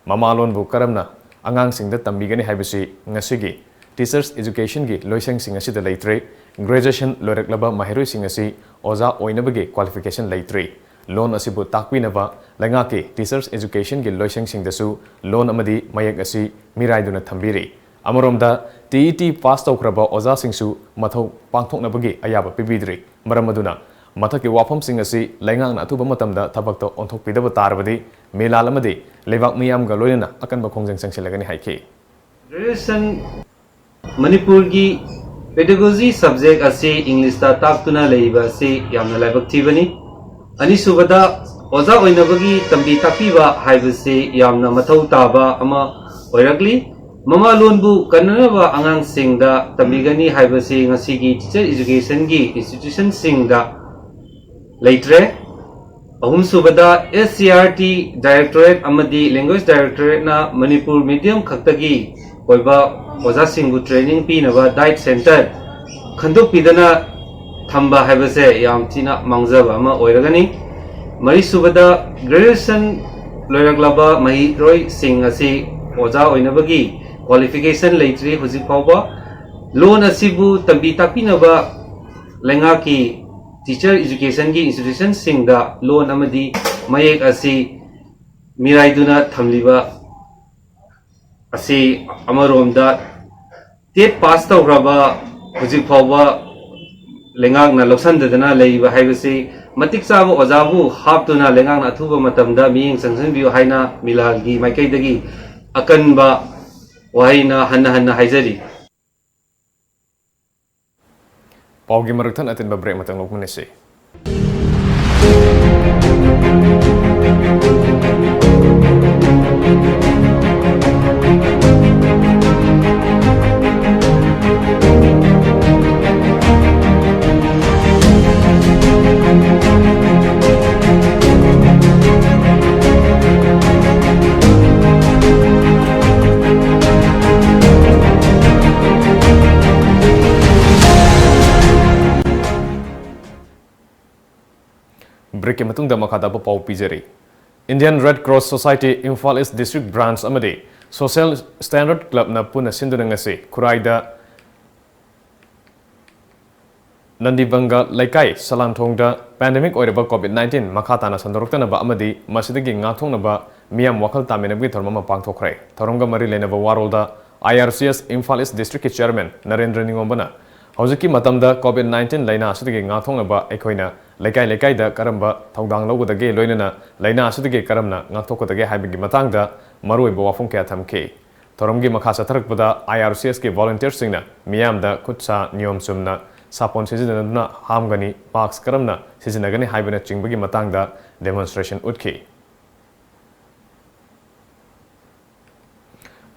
ꯃꯃꯥꯂꯣꯟꯕꯨ ꯀꯔꯝꯅ ꯑꯉꯥꯡꯁꯤꯡꯗ ꯇꯝꯕꯤꯒꯅꯤ ꯍꯥꯏꯕꯁꯤ ꯉꯁꯤꯒꯤ teachers educationꯒꯤ ꯂꯣꯏꯁꯪꯁꯤꯡ ꯑꯁꯤꯗ ꯂꯩꯇ꯭ꯔꯦ꯫ Graduation ꯂꯣꯏꯔꯛꯂꯕ ꯃꯍꯩꯔꯣꯏꯁꯤꯡ ꯑꯁꯤ ꯑꯣꯖꯥ ꯑꯣꯏꯅꯕꯒꯤ qualification ꯂꯩꯇ꯭ꯔꯦ꯫ ꯂꯣꯟ ꯑꯁꯤꯕꯨ ꯇꯥꯛꯄꯤꯅꯕ ꯂꯩꯉꯥꯛꯀꯤ teachers educationꯒꯤ ꯂꯣꯏꯁꯪꯁꯤꯡꯗꯁꯨ ꯂꯣꯟ ꯑꯃꯗꯤ ꯃꯌꯦꯛ ꯑꯁꯤ ꯃꯤꯔꯥꯏꯗꯨꯅ ꯊꯝꯕꯤꯔꯤ꯫ ꯑꯃꯔꯣꯝꯗ, T E T pass ꯇꯧꯈ꯭ꯔꯕ ꯑꯣꯖꯥꯁꯤꯡꯁꯨ ꯃꯊꯧ ꯄꯥꯡꯊꯣꯛꯅꯕꯒꯤ ꯑꯌꯥꯕ ꯄꯤꯕꯤꯗ꯭ꯔꯤ꯫ ꯃꯔꯝ ꯑꯗꯨꯅ, ꯃꯊꯛꯀꯤ ꯋꯥꯐꯝꯁꯤꯡ ꯑꯁꯤ ꯂꯩꯉꯥꯛꯅ ꯑꯊꯨꯕ ꯃꯇꯝꯗ ꯊꯕꯛꯇ ꯑꯣꯟꯊꯣꯛꯄꯤꯗꯕ ꯇꯥꯔꯕꯗꯤ, ꯃꯤꯂꯥꯜ ꯑꯃꯗꯤ ꯂꯩꯕꯥꯛ ꯃꯤꯌꯥꯝꯒ ꯂꯣꯏꯅꯅ ꯑꯀꯟꯕ ꯈꯣꯡꯖꯪ ꯆꯪꯁꯤꯜꯂꯒꯅꯤ ꯍꯥꯏꯈꯤ꯫ Graduation ꯃꯅꯤꯄꯨꯔꯒꯤ pedagogy subject ꯑꯁꯤ Englishꯇ ꯇꯥꯛꯇꯨꯅ ꯂꯩꯔꯤꯕ ꯑꯁꯤ ꯌꯥꯝꯅ ꯂꯥꯏꯕꯛ ꯊꯤꯕꯅꯤ꯫ ꯑꯅꯤꯁꯨꯕꯗ, ꯑꯣꯖꯥ ꯑꯣꯏꯅꯕꯒꯤ ꯇꯝꯕꯤ ꯇꯥꯛꯄꯤꯕ ꯍꯥꯏꯕꯁꯤ ꯌꯥꯝꯅ ꯃꯊꯧ ꯇꯥꯕ ꯑꯃ ꯑꯣꯏꯔꯛꯂꯤ꯫ ꯃꯃꯥ ꯂꯣꯟꯕꯨ ꯀꯟꯅꯅꯕ ꯑꯉꯥꯡꯁꯤꯡꯗ ꯇꯝꯕꯤꯒꯅꯤ ꯍꯥꯏꯕꯁꯤ ꯉꯁꯤꯒꯤ teacher educationꯒꯤ institutionꯁꯤꯡꯗ ꯂꯩꯇ꯭ꯔꯦ꯫ ꯑꯍꯨꯝꯁꯨꯕꯗ, S C E R T Directorate ꯑꯃꯗꯤ Language Directorateꯅ ꯃꯅꯤꯄꯨꯔ medium ꯈꯛꯇꯒꯤ ꯑꯣꯏꯕ ꯑꯣꯖꯥꯁꯤꯡꯕꯨ training ꯄꯤꯅꯕ diet center ꯈꯟꯗꯣꯛꯄꯤꯗꯅ ꯊꯝꯕ ꯍꯥꯏꯕꯁꯦ ꯌꯥꯝ ꯊꯤꯅ ꯃꯥꯡꯖꯕ ꯑꯃ ꯑꯣꯏꯔꯒꯅꯤ꯫ ꯃꯔꯤꯁꯨꯕꯗ, graduation ꯂꯣꯏꯔꯛꯂꯕ ꯃꯍꯩꯔꯣꯏꯁꯤꯡ ꯑꯁꯤ ꯑꯣꯖꯥ ꯑꯣꯏꯅꯕꯒꯤ qualification ꯂꯩꯇ꯭ꯔꯤ ꯍꯧꯖꯤꯛ ꯐꯥꯎꯕ꯫ ꯂꯣꯟ ꯑꯁꯤꯕꯨ ꯇꯝꯕꯤ ꯇꯥꯛꯄꯤꯅꯕ ꯂꯩꯉꯥꯛꯀꯤ teacher educationꯒꯤ institutionꯁꯤꯡꯗ ꯂꯣꯟ ꯑꯃꯗꯤ ꯃꯌꯦꯛ ꯑꯁꯤ ꯃꯤꯔꯥꯏꯗꯨꯅ ꯊꯝꯂꯤꯕ ꯑꯁꯤ ꯑꯃꯔꯣꯝꯗ TET pass ꯇꯧꯈ꯭ꯔꯕ ꯍꯧꯖꯤꯛ ꯐꯥꯎꯕ ꯂꯩꯉꯥꯛꯅ ꯂꯧꯁꯤꯟꯗꯗꯅ ꯂꯩꯔꯤꯕ ꯍꯥꯏꯕꯁꯤ ꯃꯇꯤꯛ ꯆꯥꯕ ꯑꯣꯖꯥꯕꯨ ꯍꯥꯞꯇꯨꯅ ꯂꯩꯉꯥꯛꯅ ꯑꯊꯨꯕ ꯃꯇꯝꯗ ꯃꯤꯠꯌꯦꯡ ꯆꯪꯁꯤꯟꯕꯤꯌꯨ ꯍꯥꯏꯅ ꯃꯤꯂꯥꯜꯒꯤ ꯃꯥꯏꯀꯩꯗꯒꯤ ꯑꯀꯟꯕ ꯋꯥꯍꯩꯅ ꯍꯟꯅ ꯍꯟꯅ ꯍꯥꯏꯖꯔꯤ꯫ ꯄꯥꯎꯒꯤ ꯃꯔꯛ ꯊꯠꯅ ꯑꯇꯦꯟꯕ break ꯑꯃꯇꯪ ꯂꯧꯃꯤꯟꯅꯁꯤ꯫ Breakꯀꯤ ꯃꯇꯨꯡꯗ ꯃꯈꯥ ꯇꯥꯕ ꯄꯥꯎ ꯄꯤꯖꯔꯤ꯫ Indian Red Cross Society Imphal East District Branch ꯑꯃꯗꯤ Social Standard Clubꯅ ꯄꯨꯟꯅ ꯁꯤꯟꯗꯨꯅ ꯉꯁꯤ ꯈꯨꯔꯥꯏꯗ ꯅꯟꯗꯤꯕꯪꯒ ꯂꯩꯀꯥꯏ ꯁꯂꯥꯟꯊꯣꯡꯗ pandemic ꯑꯣꯏꯔꯤꯕ COVID nineteen ꯃꯈꯥ ꯇꯥꯅ ꯁꯟꯗꯣꯔꯛꯇꯅꯕ ꯑꯃꯗꯤ ꯃꯁꯤꯗꯒꯤ ꯉꯥꯛꯊꯣꯛꯅꯕ ꯃꯤꯌꯥꯝ ꯋꯥꯈꯜ ꯇꯥꯃꯤꯟꯅꯕꯒꯤ ꯊꯧꯔꯝ ꯑꯃ ꯄꯥꯡꯊꯣꯛꯈ꯭ꯔꯦ꯫ ꯊꯧꯔꯝꯒ ꯃꯔꯤ ꯂꯩꯅꯕ ꯋꯥꯔꯣꯜꯗ I R C S Imphal East Districtꯀꯤ Chairman Narendra ꯅꯤꯉꯣꯝꯕꯅ ꯍꯧꯖꯤꯛꯀꯤ ꯃꯇꯝꯗ COVID nineteen ꯂꯥꯏꯅꯥ ꯑꯁꯤꯗꯒꯤ ꯉꯥꯛꯊꯣꯛꯅꯕ ꯑꯩꯈꯣꯏꯅ ꯂꯩꯀꯥꯏ ꯂꯩꯀꯥꯏꯗ ꯀꯔꯝꯕ ꯊꯧꯗꯥꯡ ꯂꯧꯒꯗꯒꯦ, ꯂꯣꯏꯅꯅ ꯂꯥꯏꯅꯥ ꯑꯁꯤꯗꯒꯤ ꯀꯔꯝꯅ ꯉꯥꯛꯊꯣꯛꯀꯗꯒꯦ ꯍꯥꯏꯕꯒꯤ ꯃꯇꯥꯡꯗ ꯃꯔꯨꯑꯣꯏꯕ ꯋꯥꯐꯝ ꯀꯌꯥ ꯊꯝꯈꯤ꯫ ꯊꯧꯔꯝꯒꯤ ꯃꯈꯥ ꯆꯠꯊꯔꯛꯄꯗ I R C Sꯀꯤ volunteerꯁꯤꯡꯅ ꯃꯤꯌꯥꯝꯗ ꯈꯨꯠ ꯁꯥ ꯅꯤꯌꯣꯝ ꯆꯨꯝꯅ ꯁꯥꯄꯣꯟ ꯁꯤꯖꯤꯟꯅꯗꯨꯅ ꯍꯥꯝꯒꯅꯤ, mask ꯀꯔꯝꯅ ꯁꯤꯖꯤꯟꯅꯒꯅꯤ ꯍꯥꯏꯕꯅꯆꯤꯡꯕꯒꯤ ꯃꯇꯥꯡꯗ demonstration ꯎꯠꯈꯤ꯫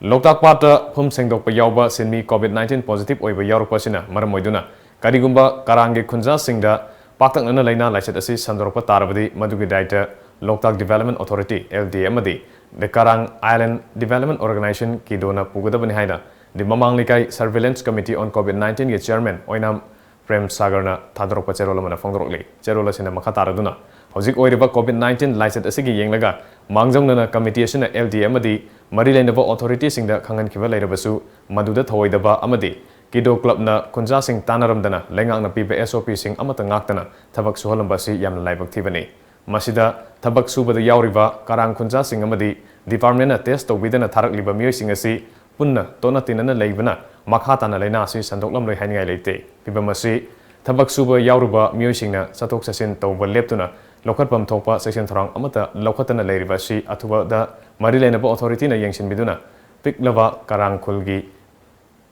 ꯂꯣꯛꯇꯥꯛ ꯄꯥꯠꯇ ꯐꯨꯝ ꯁꯦꯡꯗꯣꯛꯄ ꯌꯥꯎꯕ ꯁꯤꯟꯃꯤ COVID nineteen positive ꯑꯣꯏꯕ ꯌꯥꯎꯔꯛꯄ ꯑꯁꯤꯅ ꯃꯔꯝ ꯑꯣꯏꯗꯨꯅ ꯀꯔꯤꯒꯨꯝꯕ ꯀꯔꯥꯡꯒꯤ ꯈꯨꯟꯖꯥꯁꯤꯡꯗ ꯄꯥꯛꯇꯛꯅꯅ ꯂꯥꯏꯅꯥ ꯂꯥꯏꯆꯠ ꯑꯁꯤ ꯁꯟꯗꯣꯔꯛꯄ ꯇꯥꯔꯕꯗꯤ, ꯃꯗꯨꯒꯤ ꯗꯥꯏꯇ Loktak Development Authority, L D A, ꯑꯃꯗꯤ The Karang Island Development Organization, KIDO, ꯅ ꯄꯨꯒꯗꯕꯅꯤ ꯍꯥꯏꯅ ꯗꯤ ꯃꯃꯥꯡ ꯂꯩꯀꯥꯏ Surveillance Committee on COVID nineteen ꯒꯤ chairman ꯑꯣꯏꯅꯥꯝ ꯄ꯭ꯔꯦꯝ ꯁꯥꯒꯔꯅ ꯊꯥꯗꯣꯔꯛꯄ ꯆꯦꯔꯣꯜ ꯑꯃꯅ ꯐꯣꯡꯗꯣꯔꯛꯂꯤ꯫ ꯆꯦꯔꯣꯜ ꯑꯁꯤꯅ ꯃꯈꯥ ꯇꯥꯔꯗꯨꯅ, ꯍꯧꯖꯤꯛ ꯑꯣꯏꯔꯤꯕ COVID nineteen ꯂꯥꯏꯆꯠ ꯑꯁꯤꯒꯤ ꯌꯦꯡꯂꯒ ꯃꯥꯡꯖꯧꯅꯅ committee ꯑꯁꯤꯅ L D A ꯑꯃꯗꯤ ꯃꯔꯤ ꯂꯩꯅꯕ authority ꯁꯤꯡꯗ ꯈꯪꯍꯟꯈꯤꯕ ꯂꯩꯔꯕꯁꯨ, ꯃꯗꯨꯗ ꯊꯧꯑꯣꯏꯗꯕ ꯑꯃꯗꯤ KIDO club ꯅ ꯈꯨꯟꯖꯥꯁꯤꯡ ꯇꯥꯟꯅꯔꯝꯗꯅ ꯂꯩꯉꯥꯛꯅ ꯄꯤꯕ S O P ꯁꯤꯡ ꯑꯃꯠꯇ ꯉꯥꯛꯇꯅ ꯊꯕꯛ ꯁꯨꯍꯜꯂꯝꯕ ꯑꯁꯤ ꯌꯥꯝꯅ ꯂꯥꯏꯕꯛ ꯊꯤꯕꯅꯤ꯫ ꯃꯁꯤꯗ ꯊꯕꯛ ꯁꯨꯕꯗ ꯌꯥꯎꯔꯤꯕ ꯀꯔꯥꯡ ꯈꯨꯟꯖꯥꯁꯤꯡ ꯑꯃꯗꯤ department ꯅ test ꯇꯧꯕꯤꯗꯅ ꯊꯥꯔꯛꯂꯤꯕ ꯃꯤꯑꯣꯏꯁꯤꯡ ꯑꯁꯤ ꯄꯨꯟꯅ ꯇꯣꯠꯅ ꯇꯤꯟꯅꯅ ꯂꯩꯕꯅ ꯃꯈꯥ ꯇꯥꯅ ꯂꯥꯏꯅꯥ ꯑꯁꯤ ꯁꯟꯗꯣꯛꯂꯝꯂꯣꯏ ꯍꯥꯏꯅꯤꯡꯉꯥꯏ ꯂꯩꯇꯦ꯫ ꯐꯤꯚꯝ ꯑꯁꯤ ꯊꯕꯛ ꯁꯨꯕ ꯌꯥꯎꯔꯨꯕ ꯃꯤꯑꯣꯏꯁꯤꯡꯅ ꯆꯠꯊꯣꯛ ꯆꯠꯁꯤꯟ ꯇꯧꯕ ꯂꯦꯞꯇꯨꯅ ꯂꯧꯈꯠꯐꯝ ꯊꯣꯛꯄ ꯆꯦꯛꯁꯤꯟ ꯊꯧꯔꯥꯡ ꯑꯃꯠꯇ ꯂꯧꯈꯠꯇꯅ ꯂꯩꯔꯤꯕ ꯑꯁꯤ ꯑꯊꯨꯕꯗ ꯃꯔꯤ ꯂꯩꯅꯕ authority ꯅ ꯌꯦꯡꯁꯤꯟꯕꯤꯗꯨꯅ ꯄꯤꯛꯂꯕ ꯀꯔꯥꯡ ꯈꯨꯜꯒꯤ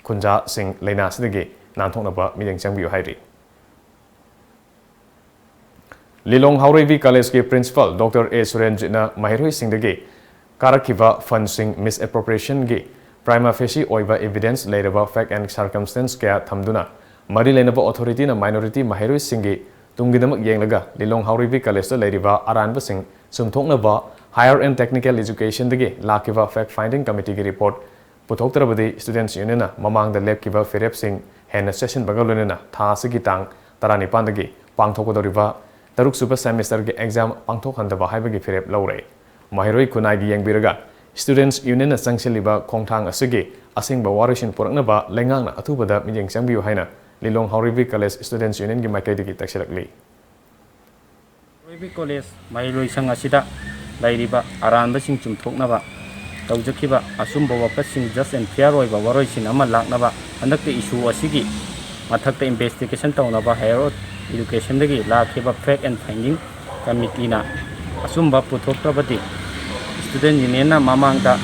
ꯈꯨꯟꯖꯥꯁꯤꯡ ꯂꯥꯏꯅꯥ ꯑꯁꯤꯗꯒꯤ ꯅꯥꯟꯊꯣꯛꯅꯕ ꯃꯤꯠꯌꯦꯡ ꯆꯪꯕꯤꯌꯨ ꯍꯥꯏꯔꯤ꯫ ꯂꯤꯂꯣꯡ ꯍꯥꯎꯔꯩꯕꯤ college ꯀꯤ principal Doctor A ꯁꯨꯔꯦꯟꯖꯤꯠꯅ ꯃꯍꯩꯔꯣꯏꯁꯤꯡꯗꯒꯤ ꯀꯥꯔꯛꯈꯤꯕ fund ꯁꯤꯡ misappropriation ꯒꯤ prima facie ꯑꯣꯏꯕ evidence ꯂꯩꯔꯕ fact and circumstance ꯀꯌꯥ ꯊꯝꯗꯨꯅ, ꯃꯔꯤ ꯂꯩꯅꯕ authority ꯅ minority ꯃꯍꯩꯔꯣꯏꯁꯤꯡꯒꯤ ꯇꯨꯡꯒꯤꯗꯃꯛ ꯌꯦꯡꯂꯒ ꯂꯤꯂꯣꯡ ꯍꯥꯎꯔꯩꯕꯤ college ꯇ ꯂꯩꯔꯤꯕ ꯑꯔꯥꯟꯕꯁꯤꯡ ꯆꯨꯝꯊꯣꯛꯅꯕ Higher and Technical Education ꯗꯒꯤ ꯂꯥꯛꯈꯤꯕ fact finding committee ꯒꯤ report ꯄꯨꯊꯣꯛꯇ꯭ꯔꯕꯗꯤ, Students Union ꯅ ꯃꯃꯥꯡꯗ ꯂꯦꯞꯈꯤꯕ ꯐꯤꯔꯦꯞꯁꯤꯡ ꯍꯦꯟꯅ ꯆꯦꯠꯁꯤꯟꯕꯒ ꯂꯣꯏꯅꯅ ꯊꯥ ꯑꯁꯤꯒꯤ ꯇꯥꯡ ꯇꯔꯥꯅꯤꯄꯥꯟꯗꯒꯤ ꯄꯥꯡꯊꯣꯛꯀꯗꯧꯔꯤꯕ ꯇꯔꯨꯛꯁꯨꯕ semester ꯒꯤ exam ꯄꯥꯡꯊꯣꯛꯍꯟꯗꯕ ꯍꯥꯏꯕꯒꯤ ꯐꯤꯔꯦꯞ ꯂꯧꯔꯦ꯫ ꯃꯍꯩꯔꯣꯏ ꯈꯨꯟꯅꯥꯏꯒꯤ ꯌꯦꯡꯕꯤꯔꯒ, Students Union ꯅ ꯆꯪꯁꯤꯜꯂꯤꯕ ꯈꯣꯡꯊꯥꯡ ꯑꯁꯤꯒꯤ ꯑꯁꯦꯡꯕ ꯋꯥꯔꯣꯏꯁꯤꯟ ꯄꯨꯔꯛꯅꯕ ꯂꯩꯉꯥꯛꯅ ꯑꯊꯨꯕꯗ ꯃꯤꯠꯌꯦꯡ ꯆꯪꯕꯤꯌꯨ ꯍꯥꯏꯅ ꯂꯤꯂꯣꯡ ꯍꯥꯎꯔꯩꯕꯤ college Students Union ꯒꯤ ꯃꯥꯏꯀꯩꯗꯒꯤ ꯇꯛꯁꯤꯜꯂꯛꯂꯤ꯫ ꯍꯥꯎꯔꯩꯕꯤ college ꯃꯍꯩꯂꯣꯏ ꯁꯪ ꯑꯁꯤꯗ ꯂꯩꯔꯤꯕ ꯑꯔꯥꯟꯕꯁꯤꯡ ꯆꯨꯝꯊꯣꯛꯅꯕ ꯇꯧꯖꯈꯤꯕ ꯑꯆꯨꯝꯕ ꯋꯥꯐꯝꯁꯤꯡ just and fair ꯑꯣꯏꯕ ꯋꯥꯔꯣꯏꯁꯤꯟ ꯑꯃ ꯂꯥꯛꯅꯕ, ꯍꯟꯗꯛꯇ issue ꯑꯁꯤꯒꯤ ꯃꯊꯛꯇ investigation ꯇꯧꯅꯕ Higher Education ꯗꯒꯤ ꯂꯥꯛꯈꯤꯕ fact and finding committee ꯅ ꯑꯆꯨꯝꯕ ꯄꯨꯊꯣꯛꯇ꯭ꯔꯕꯗꯤ, Student Union ꯅ ꯃꯃꯥꯡꯗ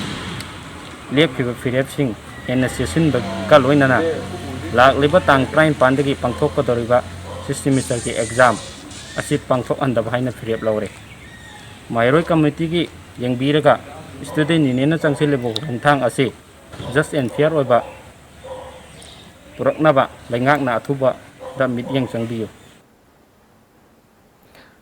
ꯂꯦꯞꯈꯤꯕ ꯐꯤꯔꯦꯞꯁꯤꯡ ꯍꯦꯟꯅ ꯆꯦꯠꯁꯤꯟꯕꯒ ꯂꯣꯏꯅꯅ ꯂꯥꯛꯂꯤꯕ ꯇꯥꯡ ꯇꯔꯥꯅꯤꯄꯥꯟꯗꯒꯤ ꯄꯥꯡꯊꯣꯛꯀꯗꯧꯔꯤꯕ sixth semester ꯒꯤ exam ꯑꯁꯤ ꯄꯥꯡꯊꯣꯛꯍꯟꯗꯕ ꯍꯥꯏꯅ ꯐꯤꯔꯦꯞ ꯂꯧꯔꯦ꯫ ꯃꯍꯩꯔꯣꯏ committee ꯒꯤ ꯌꯦꯡꯕꯤꯔꯒ, Student Union ꯅ ꯆꯪꯁꯤꯜꯂꯤꯕ ꯈꯣꯡꯊꯥꯡ ꯑꯁꯤ just and fair ꯑꯣꯏꯕ ꯄꯨꯔꯛꯅꯕ ꯂꯩꯉꯥꯛꯅ ꯑꯊꯨꯕꯗ ꯃꯤꯠꯌꯦꯡ ꯆꯪꯕꯤꯌꯨ꯫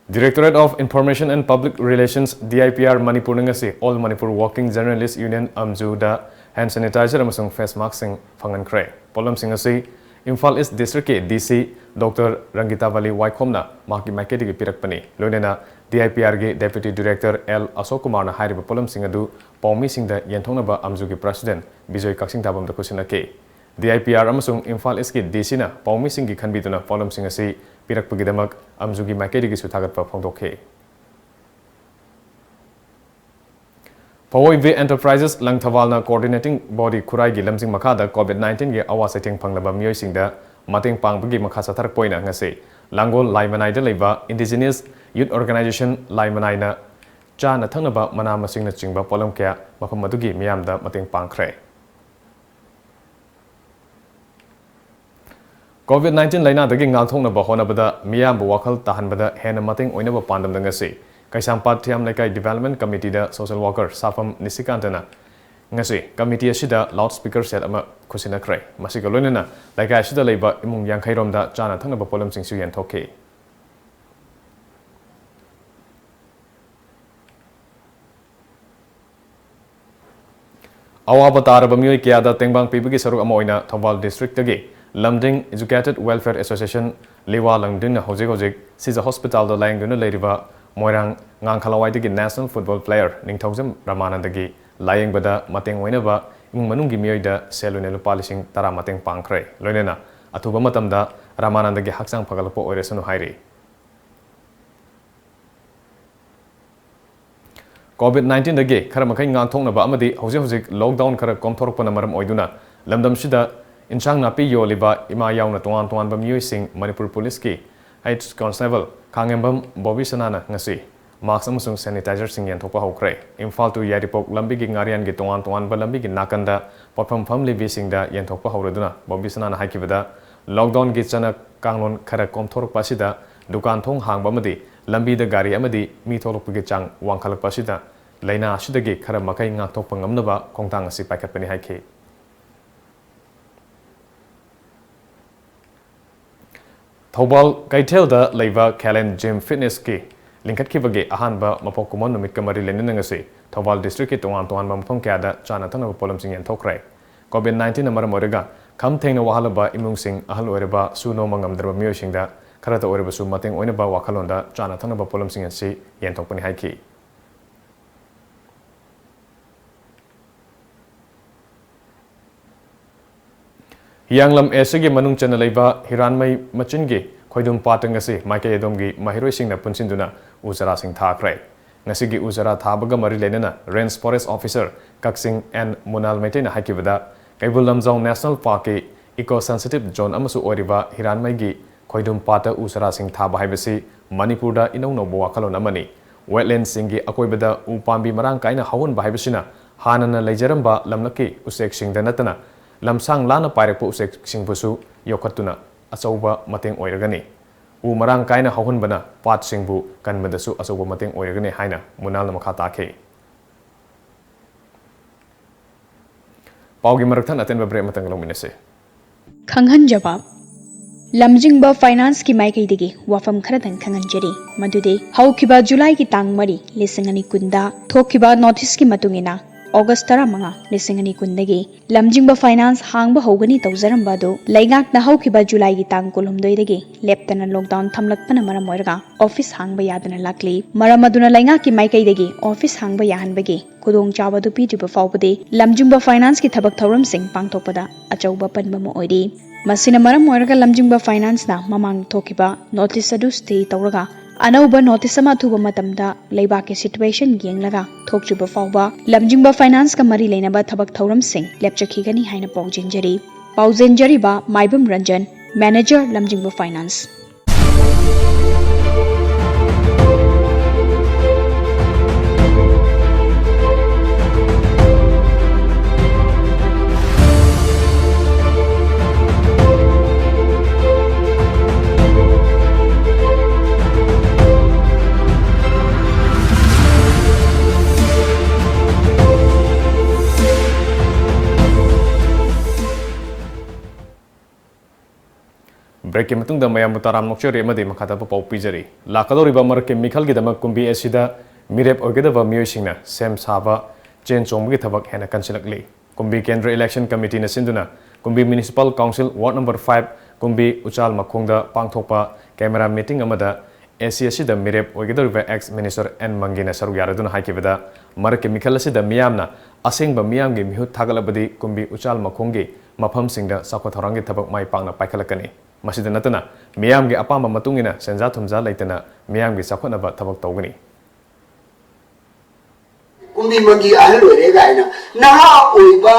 Directorate of Information and Public Relations, D I P R, ꯃꯅꯤꯄꯨꯔꯅ ꯉꯁꯤ All Manipur Working Journalist Union, ꯑꯝꯖꯨꯗ hand sanitizer ꯑꯃꯁꯨꯡ face maskꯁꯤꯡ ꯐꯪꯍꯟꯈ꯭ꯔꯦ꯫ ꯄꯣꯠꯂꯝꯁꯤꯡ ꯑꯁꯤ ꯏꯝꯐꯥꯜ ꯏꯁ ꯗꯤꯁꯇ꯭ꯔꯤꯛꯀꯤ D C Doctor ꯔꯪꯒꯤꯇꯥꯕꯂꯤ ꯋꯥꯏꯈꯣꯝꯅ ꯃꯍꯥꯛꯀꯤ ꯃꯥꯏꯀꯩꯗꯒꯤ ꯄꯤꯔꯛꯄꯅꯤ꯫ ꯂꯣꯏꯅꯅ D I P Rꯒꯤ Deputy Director L ꯑꯁꯣꯛ ꯀꯨꯃꯥꯔꯅ ꯍꯥꯏꯔꯤꯕ ꯄꯣꯠꯂꯝꯁꯤꯡ ꯑꯗꯨ ꯄꯥꯎꯃꯤꯁꯤꯡꯗ ꯌꯦꯟꯊꯣꯛꯅꯕ ꯑꯝꯖꯨꯒꯤ President Bijoy Kakching ꯊꯥꯕꯝꯗ ꯈꯨꯠꯁꯤꯟꯅꯈꯤ꯫ D I P R ꯑꯃꯁꯨꯡ ꯏꯝꯐꯥꯜ ꯏꯁꯀꯤ D Cꯅ ꯄꯥꯎꯃꯤꯁꯤꯡꯒꯤ ꯈꯟꯕꯤꯗꯨꯅ ꯄꯣꯠꯂꯝꯁꯤꯡ ꯑꯁꯤ ꯄꯤꯔꯛꯄꯒꯤꯗꯃꯛ ꯑꯝꯖꯨꯒꯤ ꯃꯥꯏꯀꯩꯗꯒꯤꯁꯨ ꯊꯥꯒꯠꯄ ꯐꯣꯡꯗꯣꯛꯈꯤ꯫ ꯐꯋꯣꯏ ꯚꯦ Enterprises ꯂꯪꯊꯕꯥꯜꯅ Coordinating Body ꯈꯨꯔꯥꯏꯒꯤ ꯂꯝꯖꯤꯡ ꯃꯈꯥꯗ COVID nineteenꯒꯤ ꯑꯋꯥ ꯆꯩꯊꯦꯡ ꯐꯪꯂꯕ ꯃꯤꯑꯣꯏꯁꯤꯡꯗ ꯃꯇꯦꯡ ꯄꯥꯡꯕꯒꯤ ꯃꯈꯥ ꯆꯠꯊꯔꯛꯄ ꯑꯣꯏꯅ ꯉꯁꯤ ꯂꯥꯡꯒꯣꯜ ꯂꯥꯏꯃꯅꯥꯏꯗ ꯂꯩꯕ Indigenous Youth Organization ꯂꯥꯏꯃꯅꯥꯏꯅ ꯆꯥꯅ ꯊꯛꯅꯕ ꯃꯅꯥ ꯃꯁꯤꯡꯅꯆꯤꯡꯕ ꯄꯣꯠꯂꯝ ꯀꯌꯥ ꯃꯐꯝ ꯑꯗꯨꯒꯤ ꯃꯤꯌꯥꯝꯗ ꯃꯇꯦꯡ ꯄꯥꯡꯈ꯭ꯔꯦ꯫ COVID nineteen ꯂꯥꯏꯅꯥꯗꯒꯤ ꯉꯥꯛꯊꯣꯛꯅꯕ ꯍꯣꯠꯅꯕꯗ ꯃꯤꯌꯥꯝꯕꯨ ꯋꯥꯈꯜ ꯇꯥꯍꯟꯕꯗ ꯍꯦꯟꯅ ꯃꯇꯦꯡ ꯑꯣꯏꯅꯕ ꯄꯥꯟꯗꯝꯗ ꯉꯁꯤ ꯀꯩꯁꯥꯝꯄꯥꯠ ꯊꯤꯌꯥꯝ ꯂꯩꯀꯥꯏ Development Committeeꯗ social worker ꯁꯥꯐꯝ ꯅꯤꯁꯤꯀꯥꯟꯇꯅ ꯉꯁꯤ committee ꯑꯁꯤꯗ loudspeaker set ꯑꯃ ꯈꯨꯠꯁꯤꯟꯅꯈ꯭ꯔꯦ꯫ ꯃꯁꯤꯒ ꯂꯣꯏꯅꯅ ꯂꯩꯀꯥꯏ ꯑꯁꯤꯗ ꯂꯩꯕ ꯏꯃꯨꯡ ꯌꯥꯡꯈꯩ ꯔꯣꯝꯗ ꯆꯥꯅ ꯊꯛꯅꯕ ꯄꯣꯠꯂꯝꯁꯤꯡꯁꯨ ꯌꯦꯟꯊꯣꯛꯈꯤ꯫ ꯑꯋꯥꯕ ꯇꯥꯔꯕ ꯃꯤꯑꯣꯏ ꯀꯌꯥꯗ ꯇꯦꯡꯕꯥꯡ ꯄꯤꯕꯒꯤ ꯁꯔꯨꯛ ꯑꯃ ꯑꯣꯏꯅ ꯊꯧꯕꯥꯜ districtꯇꯒꯤ ꯂꯝꯗꯤꯡ Educated Welfare Association ꯂꯤꯋꯥ ꯂꯪꯗꯤꯡꯅ ꯍꯧꯖꯤꯛ ꯍꯧꯖꯤꯛ ꯁꯤꯖ hospitalꯗ ꯂꯥꯌꯦꯡꯗꯨꯅ ꯂꯩꯔꯤꯕ ꯃꯣꯏꯔꯥꯡ ꯉꯥꯡꯈꯂꯋꯥꯏꯗꯒꯤ national football player ꯅꯤꯡꯊꯧꯖꯝ ꯔꯃꯥꯅꯟꯗꯒꯤ ꯂꯥꯌꯦꯡꯕꯗ ꯃꯇꯦꯡ ꯑꯣꯏꯅꯕ ꯏꯃꯨꯡ ꯃꯅꯨꯡꯒꯤ ꯃꯤꯑꯣꯏꯗ ꯁꯦꯜ ꯑꯣꯏꯅ ꯂꯨꯄꯥ ꯂꯤꯁꯤꯡ ꯇꯔꯥ ꯃꯇꯦꯡ ꯄꯥꯡꯈ꯭ꯔꯦ꯫ ꯂꯣꯏꯅꯅ ꯑꯊꯨꯕ ꯃꯇꯝꯗ ꯔꯃꯥꯅꯟꯗꯒꯤ ꯍꯛꯆꯥꯡ ꯐꯒꯠꯂꯛꯄ ꯑꯣꯏꯔꯁꯅꯨ ꯍꯥꯏꯔꯤ꯫ COVID nineteenꯗꯒꯤ ꯈꯔ ꯃꯈꯩ ꯉꯥꯛꯊꯣꯛꯅꯕ ꯑꯃꯗꯤ ꯍꯧꯖꯤꯛ ꯍꯧꯖꯤꯛ lockdown ꯈꯔ ꯀꯣꯝꯊꯣꯔꯛꯄꯅ ꯃꯔꯝ ꯑꯣꯏꯗꯨꯅ ꯂꯝꯗꯝꯁꯤꯗ ꯏꯟꯁꯥꯡ ꯅꯥꯄꯤ ꯌꯣꯜꯂꯤꯕ ꯏꯃꯥ ꯌꯥꯎꯅ ꯇꯣꯉꯥꯟ ꯇꯣꯉꯥꯟꯕ ꯃꯤꯑꯣꯏꯁꯤꯡ ꯃꯅꯤꯄꯨꯔ ꯄꯨꯂꯤꯁꯀꯤ Head Constable ꯈꯥꯉꯦꯝꯕꯝ ꯕꯣꯕꯤꯁꯅꯥꯅ ꯉꯁꯤ mask ꯑꯃꯁꯨꯡ sanitizerꯁꯤꯡ ꯌꯦꯟꯊꯣꯛꯄ ꯍꯧꯈ꯭ꯔꯦ꯫ ꯏꯝꯐꯥꯜ to ꯌꯥꯏꯔꯤꯄꯣꯛ ꯂꯝꯕꯤꯒꯤ ꯉꯥꯔꯤꯌꯥꯟꯒꯤ ꯇꯣꯉꯥꯟ ꯇꯣꯉꯥꯟꯕ ꯂꯝꯕꯤꯒꯤ ꯅꯥꯀꯟꯗ ꯄꯣꯠꯐꯝ ꯐꯝꯂꯤꯕꯤꯁꯤꯡꯗ ꯌꯦꯟꯊꯣꯛꯄ ꯍꯧꯔꯗꯨꯅ ꯕꯣꯕꯤꯁꯅꯥꯅ ꯍꯥꯏꯈꯤꯕꯗ, lockdownꯒꯤ ꯆꯠꯅ ꯀꯥꯡꯂꯣꯟ ꯈꯔ ꯀꯣꯝꯊꯣꯔꯛꯄ ꯑꯁꯤꯗ ꯗꯨꯀꯥꯟ ꯊꯣꯡ ꯍꯥꯡꯕ ꯑꯃꯗꯤ ꯂꯝꯕꯤꯗ ꯒꯥꯔꯤ ꯑꯃꯗꯤ ꯃꯤ ꯊꯣꯛꯂꯛꯄꯒꯤ ꯆꯥꯡ ꯋꯥꯡꯈꯠꯂꯛꯄ ꯑꯁꯤꯗ ꯂꯥꯏꯅꯥ ꯑꯁꯤꯗꯒꯤ ꯈꯔ ꯃꯈꯩ ꯉꯥꯛꯊꯣꯛꯄ ꯉꯝꯅꯕ ꯈꯣꯡꯊꯥꯡ ꯑꯁꯤ ꯄꯥꯏꯈꯠꯄꯅꯤ ꯍꯥꯏꯈꯤ꯫ ꯊꯧꯕꯥꯜ ꯀꯩꯊꯦꯜꯗ ꯂꯩꯕ ꯈꯦꯂꯦꯟ ꯖꯤꯝ ꯐꯤꯠꯅꯦꯁꯀꯤ ꯂꯤꯡꯈꯠꯈꯤꯕꯒꯤ ꯑꯍꯥꯟꯕ ꯃꯄꯣꯛ ꯀꯨꯝꯑꯣꯟ ꯅꯨꯃꯤꯠꯀ ꯃꯔꯤ ꯂꯩꯅꯅ ꯉꯁꯤ ꯊꯧꯕꯥꯜ ꯗꯤꯁꯇ꯭ꯔꯤꯛꯀꯤ ꯇꯣꯉꯥꯟ ꯇꯣꯉꯥꯟꯕ ꯃꯐꯝ ꯀꯌꯥꯗ ꯆꯥꯅ ꯊꯛꯅꯕ ꯄꯣꯠꯂꯝꯁꯤꯡ ꯌꯦꯟꯊꯣꯛꯈ꯭ꯔꯦ꯫ COVID nineteenꯅ ꯃꯔꯝ ꯑꯣꯏꯔꯒ ꯈꯝ ꯊꯦꯡꯅ ꯋꯥꯍꯜꯂꯕ ꯏꯃꯨꯡꯁꯤꯡ, ꯑꯍꯜ ꯑꯣꯏꯔꯕ, ꯁꯨ ꯅꯣꯝꯕ ꯉꯝꯗ꯭ꯔꯕ ꯃꯤꯑꯣꯏꯁꯤꯡꯗ ꯈꯔꯇ ꯑꯣꯏꯔꯕꯁꯨ ꯃꯇꯦꯡ ꯑꯣꯏꯅꯕ ꯋꯥꯈꯜꯂꯣꯟꯗ ꯆꯥꯅ ꯊꯛꯅꯕ ꯄꯣꯠꯂꯝꯁꯤꯡ ꯑꯁꯤ ꯌꯦꯟꯊꯣꯛꯄꯅꯤ ꯍꯥꯏꯈꯤ꯫ ꯍꯤꯌꯥꯡꯂꯝ ꯑꯦꯁꯤꯒꯤ ꯃꯅꯨꯡ ꯆꯟꯅ ꯂꯩꯕ ꯍꯤꯔꯥꯟꯃꯩ ꯃꯆꯤꯟꯒꯤ ꯈꯣꯏꯗꯨꯝ ꯄꯥꯠꯇ ꯉꯁꯤ ꯃꯥꯏꯀꯩ ꯑꯗꯣꯝꯒꯤ ꯃꯍꯩꯔꯣꯏꯁꯤꯡꯅ ꯄꯨꯟꯁꯤꯟꯗꯨꯅ ꯎ ꯆꯥꯔꯥꯁꯤꯡ ꯊꯥꯈ꯭ꯔꯦ꯫ ꯉꯁꯤꯒꯤ ꯎ ꯆꯥꯔꯥ ꯊꯥꯕꯒ ꯃꯔꯤ ꯂꯩꯅꯅ Range Forest Officer Kakching N Munal ꯃꯩꯇꯩꯅ ꯍꯥꯏꯈꯤꯕꯗ, ꯀꯩꯕꯨꯜ ꯂꯝꯖꯥꯎ National Parkꯀꯤ Eco Sensitive Zone ꯑꯃꯁꯨ ꯑꯣꯏꯔꯤꯕ ꯍꯤꯔꯥꯟꯃꯩꯒꯤ ꯈꯣꯏꯗꯨꯝ ꯄꯥꯠꯇ ꯎ ꯆꯥꯔꯥꯁꯤꯡ ꯊꯥꯕ ꯍꯥꯏꯕꯁꯤ ꯃꯅꯤꯄꯨꯔꯗ ꯏꯅꯧ ꯅꯧꯕ ꯋꯥꯈꯜꯂꯣꯟ ꯑꯃꯅꯤ꯫ Wetlandꯁꯤꯡꯒꯤ ꯑꯀꯣꯏꯕꯗ ꯎ ꯄꯥꯝꯕꯤ ꯃꯔꯥꯡ ꯀꯥꯏꯅ ꯍꯧꯍꯟꯕ ꯍꯥꯏꯕꯁꯤꯅ ꯍꯥꯟꯅꯅ ꯂꯩꯖꯔꯝꯕ ꯂꯝꯂꯛꯀꯤ ꯎꯆꯦꯛꯁꯤꯡꯗ ꯅꯠꯇꯅ ꯂꯝꯁꯥꯡ ꯂꯥꯟꯅ ꯄꯥꯏꯔꯛꯄ ꯎꯆꯦꯛꯁꯤꯡꯕꯨꯁꯨ ꯌꯣꯛꯈꯠꯇꯨꯅ ꯑꯆꯧꯕ ꯃꯇꯦꯡ ꯑꯣꯏꯔꯒꯅꯤ꯫ ꯎ ꯃꯔꯥꯡ ꯀꯥꯏꯅ ꯍꯧꯍꯟꯕꯅ ꯄꯥꯠꯁꯤꯡꯕꯨ ꯀꯟꯕꯗꯁꯨ ꯑꯆꯧꯕ ꯃꯇꯦꯡ ꯑꯣꯏꯔꯒꯅꯤ ꯍꯥꯏꯅ ꯃꯨꯅꯥꯜꯅ ꯃꯈꯥ ꯇꯥꯈꯤ꯫ ꯄꯥꯎꯒꯤ ꯃꯔꯛ ꯊꯠꯅ ꯑꯇꯦꯟꯕ break ꯑꯃꯇꯪ ꯂꯧꯃꯤꯟꯅꯁꯤ꯫ ꯈꯪꯍꯟꯖꯕ꯫ ꯂꯝꯖꯤꯡꯕ Financeꯀꯤ ꯃꯥꯏꯀꯩꯗꯒꯤ ꯋꯥꯐꯝ ꯈꯔꯗꯪ ꯈꯪꯍꯟꯖꯔꯤ, ꯃꯗꯨꯗꯤ ꯍꯧꯈꯤꯕ ꯖꯨꯂꯥꯏꯒꯤ ꯇꯥꯡ ꯃꯔꯤ, ꯂꯤꯁꯤꯡ ꯑꯅꯤ ꯀꯨꯟꯗ ꯊꯣꯛꯈꯤꯕ noticeꯀꯤ ꯃꯇꯨꯡ ꯏꯟꯅ, August ꯇꯔꯥꯃꯉꯥ, ꯂꯤꯁꯤꯡ ꯑꯅꯤ ꯀꯨꯟꯗꯒꯤ ꯂꯝꯖꯤꯡꯕ Finance ꯍꯥꯡꯕ ꯍꯧꯒꯅꯤ ꯇꯧꯖꯔꯝꯕ ꯑꯗꯨ ꯂꯩꯉꯥꯛꯅ ꯍꯧꯈꯤꯕ ꯖꯨꯂꯥꯏꯒꯤ ꯇꯥꯡ ꯀꯨꯟꯍꯨꯝꯗꯣꯏꯗꯒꯤ ꯂꯦꯞꯇꯅ lockdown ꯊꯝꯂꯛꯄꯅ ꯃꯔꯝ ꯑꯣꯏꯔꯒ office ꯍꯥꯡꯕ ꯌꯥꯗꯅ ꯂꯥꯛꯂꯤ꯫ ꯃꯔꯝ ꯑꯗꯨꯅ ꯂꯩꯉꯥꯛꯀꯤ ꯃꯥꯏꯀꯩꯗꯒꯤ office ꯍꯥꯡꯕ ꯌꯥꯍꯟꯕꯒꯤ ꯈꯨꯗꯣꯡꯆꯥꯕ ꯑꯗꯨ ꯄꯤꯗ꯭ꯔꯤꯕ ꯐꯥꯎꯕꯗꯤ ꯂꯝꯖꯤꯡꯕ Financeꯀꯤ ꯊꯕꯛ ꯊꯧꯔꯝꯁꯤꯡ ꯄꯥꯡꯊꯣꯛꯄꯗ ꯑꯆꯧꯕ ꯑꯄꯟꯕ ꯑꯃ ꯑꯣꯏꯔꯤ꯫ ꯃꯁꯤꯅ ꯃꯔꯝ ꯑꯣꯏꯔꯒ ꯂꯝꯖꯤꯡꯕ Financeꯅ ꯃꯃꯥꯡ ꯊꯣꯛꯈꯤꯕ notice ꯑꯗꯨ stay ꯇꯧꯔꯒ ꯑꯅꯧꯕ notice ꯑꯃ ꯑꯊꯨꯕ ꯃꯇꯝꯗ ꯂꯩꯕꯥꯛꯀꯤ situation ꯌꯦꯡꯂꯒ ꯊꯣꯛꯇ꯭ꯔꯤꯕ ꯐꯥꯎꯕ ꯂꯝꯖꯤꯡꯕ Financeꯀ ꯃꯔꯤ ꯂꯩꯅꯕ ꯊꯕꯛ ꯊꯧꯔꯝꯁꯤꯡ ꯂꯦꯞꯆꯈꯤꯒꯅꯤ ꯍꯥꯏꯅ ꯄꯥꯎꯖꯦꯟꯖꯔꯤ꯫ ꯄꯥꯎꯖꯦꯟꯖꯔꯤꯕ ꯃꯥꯏꯕꯝ ꯔꯟꯖꯟ, Manager, ꯂꯝꯖꯤꯡꯕ Finance꯫ ꯕ꯭ꯔꯦꯛꯀꯤ ꯃꯇꯨꯡꯗ ꯃꯌꯥꯝꯕꯨ ꯇꯔꯥꯝꯅ ꯑꯣꯛꯆꯔꯤ ꯑꯃꯗꯤ ꯃꯈꯥ ꯇꯥꯕ ꯄꯥꯎ ꯄꯤꯖꯔꯤ꯫ ꯂꯥꯛꯀꯗꯧꯔꯤꯕ ꯃꯔꯛꯀꯤ ꯃꯤꯈꯜꯒꯤꯗꯃꯛ ꯀꯨꯝꯕꯤ ꯑꯁꯤꯗ ꯃꯤꯔꯦꯞ ꯑꯣꯏꯒꯗꯕ ꯃꯤꯑꯣꯏꯁꯤꯡꯅ ꯁꯦꯝ ꯁꯥꯕ, ꯆꯦꯟ ꯆꯣꯡꯕꯒꯤ ꯊꯕꯛ ꯍꯦꯟꯅ ꯀꯟꯁꯤꯜꯂꯛꯂꯤ꯫ ꯀꯨꯝꯕꯤ ꯀꯦꯟꯗ꯭ꯔ ꯏꯂꯦꯛꯁꯟ ꯀꯃꯤꯇꯤꯅ ꯁꯤꯟꯗꯨꯅ ꯀꯨꯝꯕꯤ municipal council ward number five ꯀꯨꯝꯕꯤ ꯎꯆꯥꯜ ꯃꯈꯣꯡꯗ ꯄꯥꯡꯊꯣꯛꯄ ꯀꯦꯃꯦꯔꯥ ꯃꯤꯇꯤꯡ ꯑꯃꯗ ꯑꯦꯁꯤ ꯑꯁꯤꯗ ꯃꯤꯔꯦꯞ ꯑꯣꯏꯒꯗꯧꯔꯤꯕ ꯑꯦꯛꯁ ꯃꯤꯅꯤꯁꯇꯔ ꯑꯦꯟ ꯃꯪꯒꯤꯅ ꯁꯔꯨꯛ ꯌꯥꯔꯗꯨꯅ ꯍꯥꯏꯈꯤꯕꯗ, ꯃꯔꯛꯀꯤ ꯃꯤꯈꯜ ꯑꯁꯤꯗ ꯃꯤꯌꯥꯝꯅ ꯑꯁꯦꯡꯕ ꯃꯤꯌꯥꯝꯒꯤ ꯃꯤꯍꯨꯠ ꯊꯥꯒꯠꯂꯕꯗꯤ ꯀꯨꯝꯕꯤ ꯎꯆꯥꯜ ꯃꯈꯣꯡꯒꯤ ꯃꯐꯝꯁꯤꯡꯗ ꯆꯥꯎꯈꯠ ꯊꯧꯔꯥꯡꯒꯤ ꯊꯕꯛ ꯃꯥꯏ ꯄꯥꯛꯅ ꯄꯥꯏꯈꯠꯂꯛꯀꯅꯤ꯫ ꯃꯁꯤꯗ ꯅꯠꯇꯅ ꯃꯤꯌꯥꯝꯒꯤ ꯑꯄꯥꯝꯕ ꯃꯇꯨꯡ ꯏꯟꯅ ꯁꯦꯟꯖꯥ ꯊꯨꯝꯖꯥ ꯂꯩꯇꯅ ꯃꯤꯌꯥꯝꯒꯤ ꯆꯥꯎꯈꯠꯅꯕ ꯊꯕꯛ ꯇꯧꯒꯅꯤ꯫ ꯀꯨꯝꯕꯤ ꯃꯪꯒꯤ ꯑꯍꯜ ꯑꯣꯏꯔꯦ ꯀꯥꯏꯅ ꯅꯍꯥ ꯑꯣꯏꯕ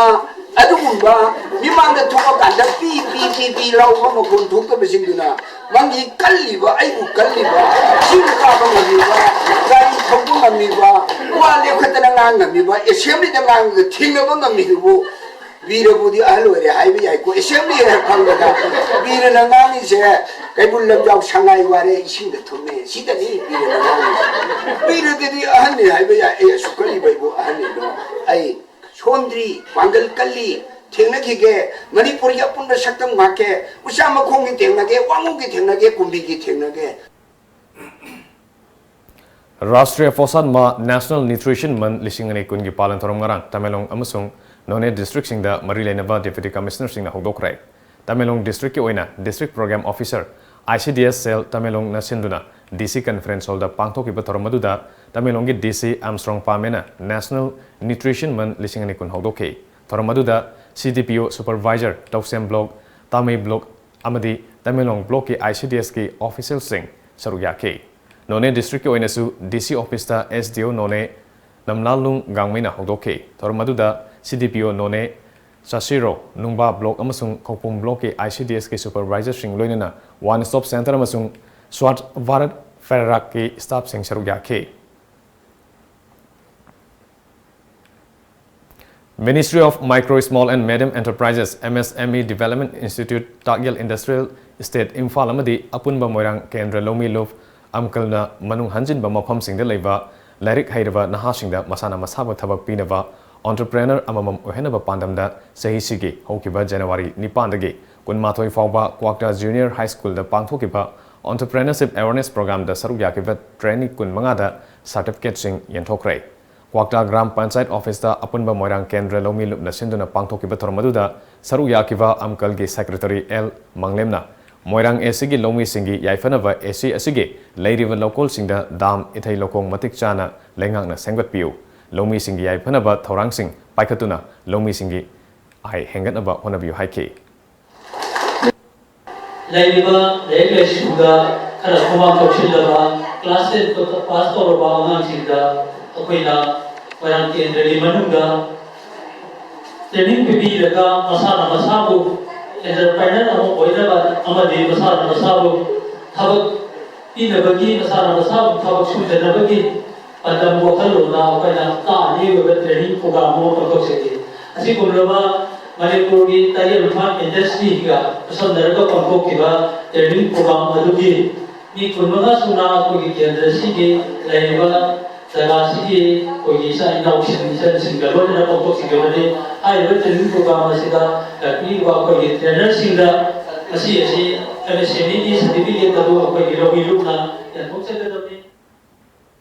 ꯑꯗꯨꯒꯨꯝꯕ ꯃꯤꯃꯥꯡꯗ ꯊꯣꯛꯑꯀꯥꯟꯗ ꯄꯤ ꯄꯤ ꯄꯤ ꯄꯤ ꯂꯥꯎꯕ ꯃꯈꯣꯟ ꯊꯣꯛꯇꯕꯁꯤꯡꯗꯨꯅ ꯃꯪꯒꯤ ꯀꯜꯂꯤꯕ, ꯑꯩꯕꯨ ꯀꯜꯂꯤꯕ, ꯆꯤꯡ ꯀꯥꯕ ꯉꯝꯃꯤꯕ, ꯒꯥꯔꯤ ꯊꯧꯕ ꯉꯝꯃꯤꯕ, ꯋꯥ ꯂꯦꯞꯈꯠꯇꯅ ꯉꯥꯡ ꯉꯝꯃꯤꯕ, ꯑꯦꯁꯦꯝꯕ꯭ꯂꯤꯗ ꯉꯥꯡꯉꯒ ꯊꯦꯡꯅꯕ ꯉꯝꯃꯤꯗꯨꯕꯨ ꯕꯤꯔꯕꯨꯗꯤ ꯑꯍꯜ ꯑꯣꯏꯔꯦ ꯍꯥꯏꯕ ꯌꯥꯏꯀꯣ꯫ ꯑꯦꯁꯦꯝꯕ꯭ꯂꯤ ꯍꯦꯛ ꯐꯝꯕꯗ ꯕꯤꯔꯅ ꯉꯥꯡꯉꯤꯁꯦ, "ꯀꯩꯕꯨꯜ ꯂꯝꯖꯥꯎ ꯁꯉꯥꯏ ꯋꯥꯔꯦ, ꯏꯁꯤꯡꯗ ꯊꯨꯝꯃꯦ", ꯁꯤꯗꯅꯤ ꯕꯤꯔꯅ ꯉꯥꯡꯉꯤꯁꯦ꯫ ꯕꯤꯔꯗꯗꯤ ꯑꯍꯟꯅꯤ ꯍꯥꯏꯕ ꯌꯥꯏ꯫ "ꯑꯩ ꯑꯁꯨꯛ ꯀꯜꯂꯤꯕ ꯑꯩꯕꯨ ꯑꯍꯟꯅꯤꯅꯣ? ꯑꯩ ꯁꯣꯟꯗ꯭ꯔꯤ, ꯄꯥꯡꯒꯜ ꯀꯜꯂꯤ, ꯊꯦꯡꯅꯈꯤꯒꯦ, ꯃꯅꯤꯄꯨꯔꯒꯤ ꯑꯄꯨꯟꯕ ꯁꯛꯇꯝ ꯉꯥꯛꯀꯦ, ꯎꯆꯥ ꯃꯈꯣꯡꯒꯤ ꯊꯦꯡꯅꯒꯦ, ꯋꯥꯉꯨꯒꯤ ꯊꯦꯡꯅꯒꯦ, ꯀꯨꯝꯕꯤꯒꯤ ꯊꯦꯡꯅꯒꯦ"꯫ ꯔꯥꯁꯇ꯭ꯔꯤꯌꯥ ꯄꯣꯁꯥꯟ ꯃꯥ, National Nutrition Month ꯂꯤꯁꯤꯡ ꯑꯅꯤ ꯀꯨꯟꯒꯤ ꯄꯥꯂꯟ ꯊꯧꯔꯝ ꯉꯔꯥꯡ ꯇꯃꯦꯡꯂꯣꯡ ꯑꯃꯁꯨꯡ ꯅꯣꯅꯦ ꯗꯤꯁꯇ꯭ꯔꯤꯛꯁꯤꯡꯗ ꯃꯔꯤ ꯂꯩꯅꯕ ꯗꯦꯄ꯭ꯌꯨꯇꯤ ꯀꯃꯤꯁꯅꯔꯁꯤꯡꯅ ꯍꯧꯗꯣꯛꯈ꯭ꯔꯦ꯫ ꯇꯃꯦꯡꯂꯣꯡ ꯗꯤꯁꯇ꯭ꯔꯤꯛꯀꯤ ꯑꯣꯏꯅ district programme officer, I C D S ꯁꯦꯜ, ꯇꯃꯦꯡꯂꯣꯡꯅ ꯁꯤꯟꯗꯨꯅ ꯗꯤ ꯁꯤ ꯀꯟꯐꯔꯦꯟꯁ ꯍꯣꯜꯗ ꯄꯥꯡꯊꯣꯛꯈꯤꯕ ꯊꯧꯔꯝ ꯑꯗꯨꯗ ꯇꯃꯦꯡꯂꯣꯡꯒꯤ ꯗꯤ ꯁꯤ ꯑꯥꯝꯁꯇ꯭ꯔꯣꯡ ꯄꯥꯃꯦꯅ National Nutrition Month ꯂꯤꯁꯤꯡ ꯑꯅꯤ ꯀꯨꯟ ꯍꯧꯗꯣꯛꯈꯤ꯫ ꯊꯧꯔꯝ ꯑꯗꯨꯗ ꯁꯤ ꯗꯤ ꯄꯤ ꯑꯣ ꯁꯨꯄꯔꯚꯥꯏꯖꯔ, ꯇꯧꯁꯦꯝ ꯕ꯭ꯂꯣꯛ, ꯇꯥꯃꯩ ꯕ꯭ꯂꯣꯛ ꯑꯃꯗꯤ ꯇꯃꯦꯡꯂꯣꯡ ꯕ꯭ꯂꯣꯛꯀꯤ ꯑꯥꯏ ꯁꯤ ꯗꯤ ꯑꯦꯁꯀꯤ ꯑꯣꯐꯤꯁꯤꯌꯦꯜꯁꯤꯡ ꯁꯔꯨꯛ ꯌꯥꯈꯤ꯫ ꯅꯣꯅꯦ ꯗꯤꯁꯇ꯭ꯔꯤꯛꯀꯤ ꯑꯣꯏꯅꯁꯨ ꯗꯤ ꯁꯤ ꯑꯣꯐꯤꯁꯇ ꯑꯦꯁ ꯗꯤ ꯑꯣ ꯅꯣꯅꯦ ꯅꯝꯂꯥꯜꯂꯨꯡ ꯒꯥꯡꯃꯩꯅ ꯍꯧꯗꯣꯛꯈꯤ꯫ ꯊꯧꯔꯝ ꯑꯗꯨꯗ ꯁꯤ ꯗꯤ ꯄꯤ ꯑꯣ ꯅꯣꯅꯦ, ꯆꯥꯁꯤꯔꯣ, ꯅꯨꯡꯕꯥ ꯕ꯭ꯂꯣꯛ ꯑꯃꯁꯨꯡ ꯈꯧꯄꯨꯝ ꯕ꯭ꯂꯣꯛꯀꯤ ꯑꯥꯏ ꯁꯤ ꯗꯤ ꯑꯦꯁꯀꯤ ꯁꯨꯄꯔꯚꯥꯏꯖꯔꯁꯤꯡ, ꯂꯣꯏꯅꯅ ꯋꯥꯟ ꯁ꯭ꯇꯣꯞ ꯁꯦꯟꯇꯔ ꯑꯃꯁꯨꯡ ꯁ꯭ꯋꯥꯆ ꯚꯥꯔꯠ ꯐꯦꯔꯥꯛꯀꯤ ꯁ꯭ꯇꯥꯐꯁꯤꯡ ꯁꯔꯨꯛ ꯌꯥꯈꯤ꯫ Ministry of Micro, Small and Medium Enterprises, M S M E Development Institute, Takyel industrial estate Imphal ꯑꯃꯗꯤ ꯑꯄꯨꯟꯕ ꯃꯣꯏꯔꯥꯡ ꯀꯦꯟꯗ꯭ꯔ ꯂꯧꯃꯤ ꯂꯨꯞ ꯑꯝꯀꯜꯅ ꯃꯅꯨꯡ ꯍꯟꯖꯤꯟꯕ ꯃꯐꯝꯁꯤꯡꯗ ꯂꯩꯕ ꯂꯥꯏꯔꯤꯛ ꯍꯩꯔꯕ ꯅꯍꯥꯁꯤꯡꯗ ꯃꯁꯥꯅ ꯃꯁꯥꯕꯨ ꯊꯕꯛ ꯄꯤꯅꯕ Entrepreneur ꯑꯃꯃꯝ ꯑꯣꯏꯍꯟꯅꯕ ꯄꯥꯟꯗꯝꯗ ꯆꯍꯤꯁꯤꯒꯤ ꯍꯧꯈꯤꯕ January ꯅꯤꯄꯥꯟꯗꯒꯤ ꯀꯨꯟꯃꯥꯊꯣꯏ ꯐꯥꯎꯕ ꯀ꯭ꯋꯥꯛꯇꯥ Junior High Schoolꯗ ꯄꯥꯡꯊꯣꯛꯈꯤꯕ Entrepreneurship Awareness Programꯗ ꯁꯔꯨꯛ ꯌꯥꯈꯤꯕ trainee ꯀꯨꯟꯃꯉꯥꯗ certificateꯁꯤꯡ ꯌꯦꯟꯊꯣꯛꯈ꯭ꯔꯦ꯫ ꯀ꯭ꯋꯥꯛꯇꯥ ꯒ꯭ꯔꯥꯝ ꯄꯟꯆꯥꯌꯠ officeꯇ ꯑꯄꯨꯟꯕ ꯃꯣꯏꯔꯥꯡ ꯀꯦꯟꯗ꯭ꯔ ꯂꯧꯃꯤ ꯂꯨꯞꯅ ꯁꯤꯟꯗꯨꯅ ꯄꯥꯡꯊꯣꯛꯈꯤꯕ ꯊꯧꯔꯝ ꯑꯗꯨꯗ ꯁꯔꯨꯛ ꯌꯥꯈꯤꯕ ꯑꯝꯀꯜꯒꯤ secretary ꯑꯦꯜ ꯃꯪꯂꯦꯝꯅ ꯃꯣꯏꯔꯥꯡ ACꯒꯤ ꯂꯧꯃꯤꯁꯤꯡꯒꯤ ꯌꯥꯏꯐꯅꯕ AC ꯑꯁꯤꯒꯤ ꯂꯩꯔꯤꯕ ꯂꯧꯀꯣꯜꯁꯤꯡꯗ dam, ꯏꯊꯩ ꯂꯧꯈꯣꯡ ꯃꯇꯤꯛ ꯆꯥꯅ ꯂꯩꯉꯥꯛꯅ ꯁꯦꯝꯒꯠꯄꯤꯌꯨ, ꯂꯧꯃꯤꯁꯤꯡꯒꯤ ꯌꯥꯏꯐꯅꯕ ꯊꯧꯔꯥꯡꯁꯤꯡ ꯄꯥꯏꯈꯠꯇꯨꯅ ꯂꯧꯃꯤꯁꯤꯡꯒꯤ ꯑꯥꯏ ꯍꯦꯟꯒꯠꯅꯕ ꯍꯣꯠꯅꯕꯤꯌꯨ ꯍꯥꯏꯈꯤ꯫ ꯂꯩꯔꯤꯕ ꯂꯥꯏꯔꯤꯛ ꯂꯥꯏꯁꯨꯗ ꯈꯔ ꯈꯨꯃꯥꯡ ꯆꯥꯎꯁꯤꯜꯂꯕ class ten pass ꯇꯧꯔꯕ ꯑꯉꯥꯡꯁꯤꯡꯗ ꯑꯩꯈꯣꯏꯅ ꯃꯣꯏꯔꯥꯡ ꯀꯦꯟꯗ꯭ꯔꯒꯤ ꯃꯅꯨꯡꯗ training ꯄꯤꯕꯤꯔꯒ ꯃꯁꯥꯅ ꯃꯁꯥꯕꯨ entrepreneur ꯑꯃ ꯑꯣꯏꯅꯕ ꯑꯃꯗꯤ ꯃꯁꯥꯅ ꯃꯁꯥꯕꯨ ꯊꯕꯛ ꯄꯤꯅꯕꯒꯤ, ꯃꯁꯥꯅ ꯃꯁꯥꯕꯨ ꯊꯕꯛ ꯁꯨꯖꯅꯕꯒꯤ ꯄꯥꯟꯗꯝ ꯋꯥꯈꯜꯂꯣꯟꯗ ꯑꯩꯈꯣꯏꯅ ꯍꯞꯇꯥ ꯑꯅꯤ ꯑꯣꯏꯕ training program ꯑꯃ ꯄꯥꯡꯊꯣꯛꯆꯈꯤ꯫ ꯑꯁꯤꯒꯨꯝꯂꯕ ꯃꯅꯤꯄꯨꯔꯒꯤ ꯇꯥꯏꯌꯦꯜ ꯐꯥꯝ industryꯒ ꯈꯨꯠꯁꯝꯅꯔꯒ ꯄꯥꯡꯊꯣꯛꯈꯤꯕ training program ꯑꯗꯨꯒꯤ ꯃꯤ ꯀꯨꯟꯃꯉꯥ ꯁꯨꯅ ꯑꯩꯈꯣꯏꯒꯤ ꯀꯦꯟꯗ꯭ꯔꯁꯤꯒꯤ ꯂꯩꯔꯤꯕ ꯖꯒꯥꯁꯤꯒꯤ ꯑꯩꯈꯣꯏꯒꯤ ꯏꯆꯥ ꯏꯅꯥꯎꯁꯤꯡ, ꯏꯆꯟꯁꯤꯡꯒ ꯂꯣꯏꯅꯅ ꯄꯥꯡꯊꯣꯛꯆꯈꯤꯕꯅꯤ꯫ ꯍꯥꯏꯔꯤꯕ training program ꯑꯁꯤꯗ ꯂꯥꯛꯄꯤꯔꯤꯕ ꯑꯩꯈꯣꯏꯒꯤ trainerꯁꯤꯡꯗ ꯉꯁꯤ ꯑꯁꯤ MSMEꯒꯤ certificate ꯑꯗꯨ ꯑꯩꯈꯣꯏꯒꯤ ꯂꯧꯃꯤ ꯂꯨꯞꯅ ꯌꯦꯟꯊꯣꯛꯆꯒꯗꯕꯅꯤ꯫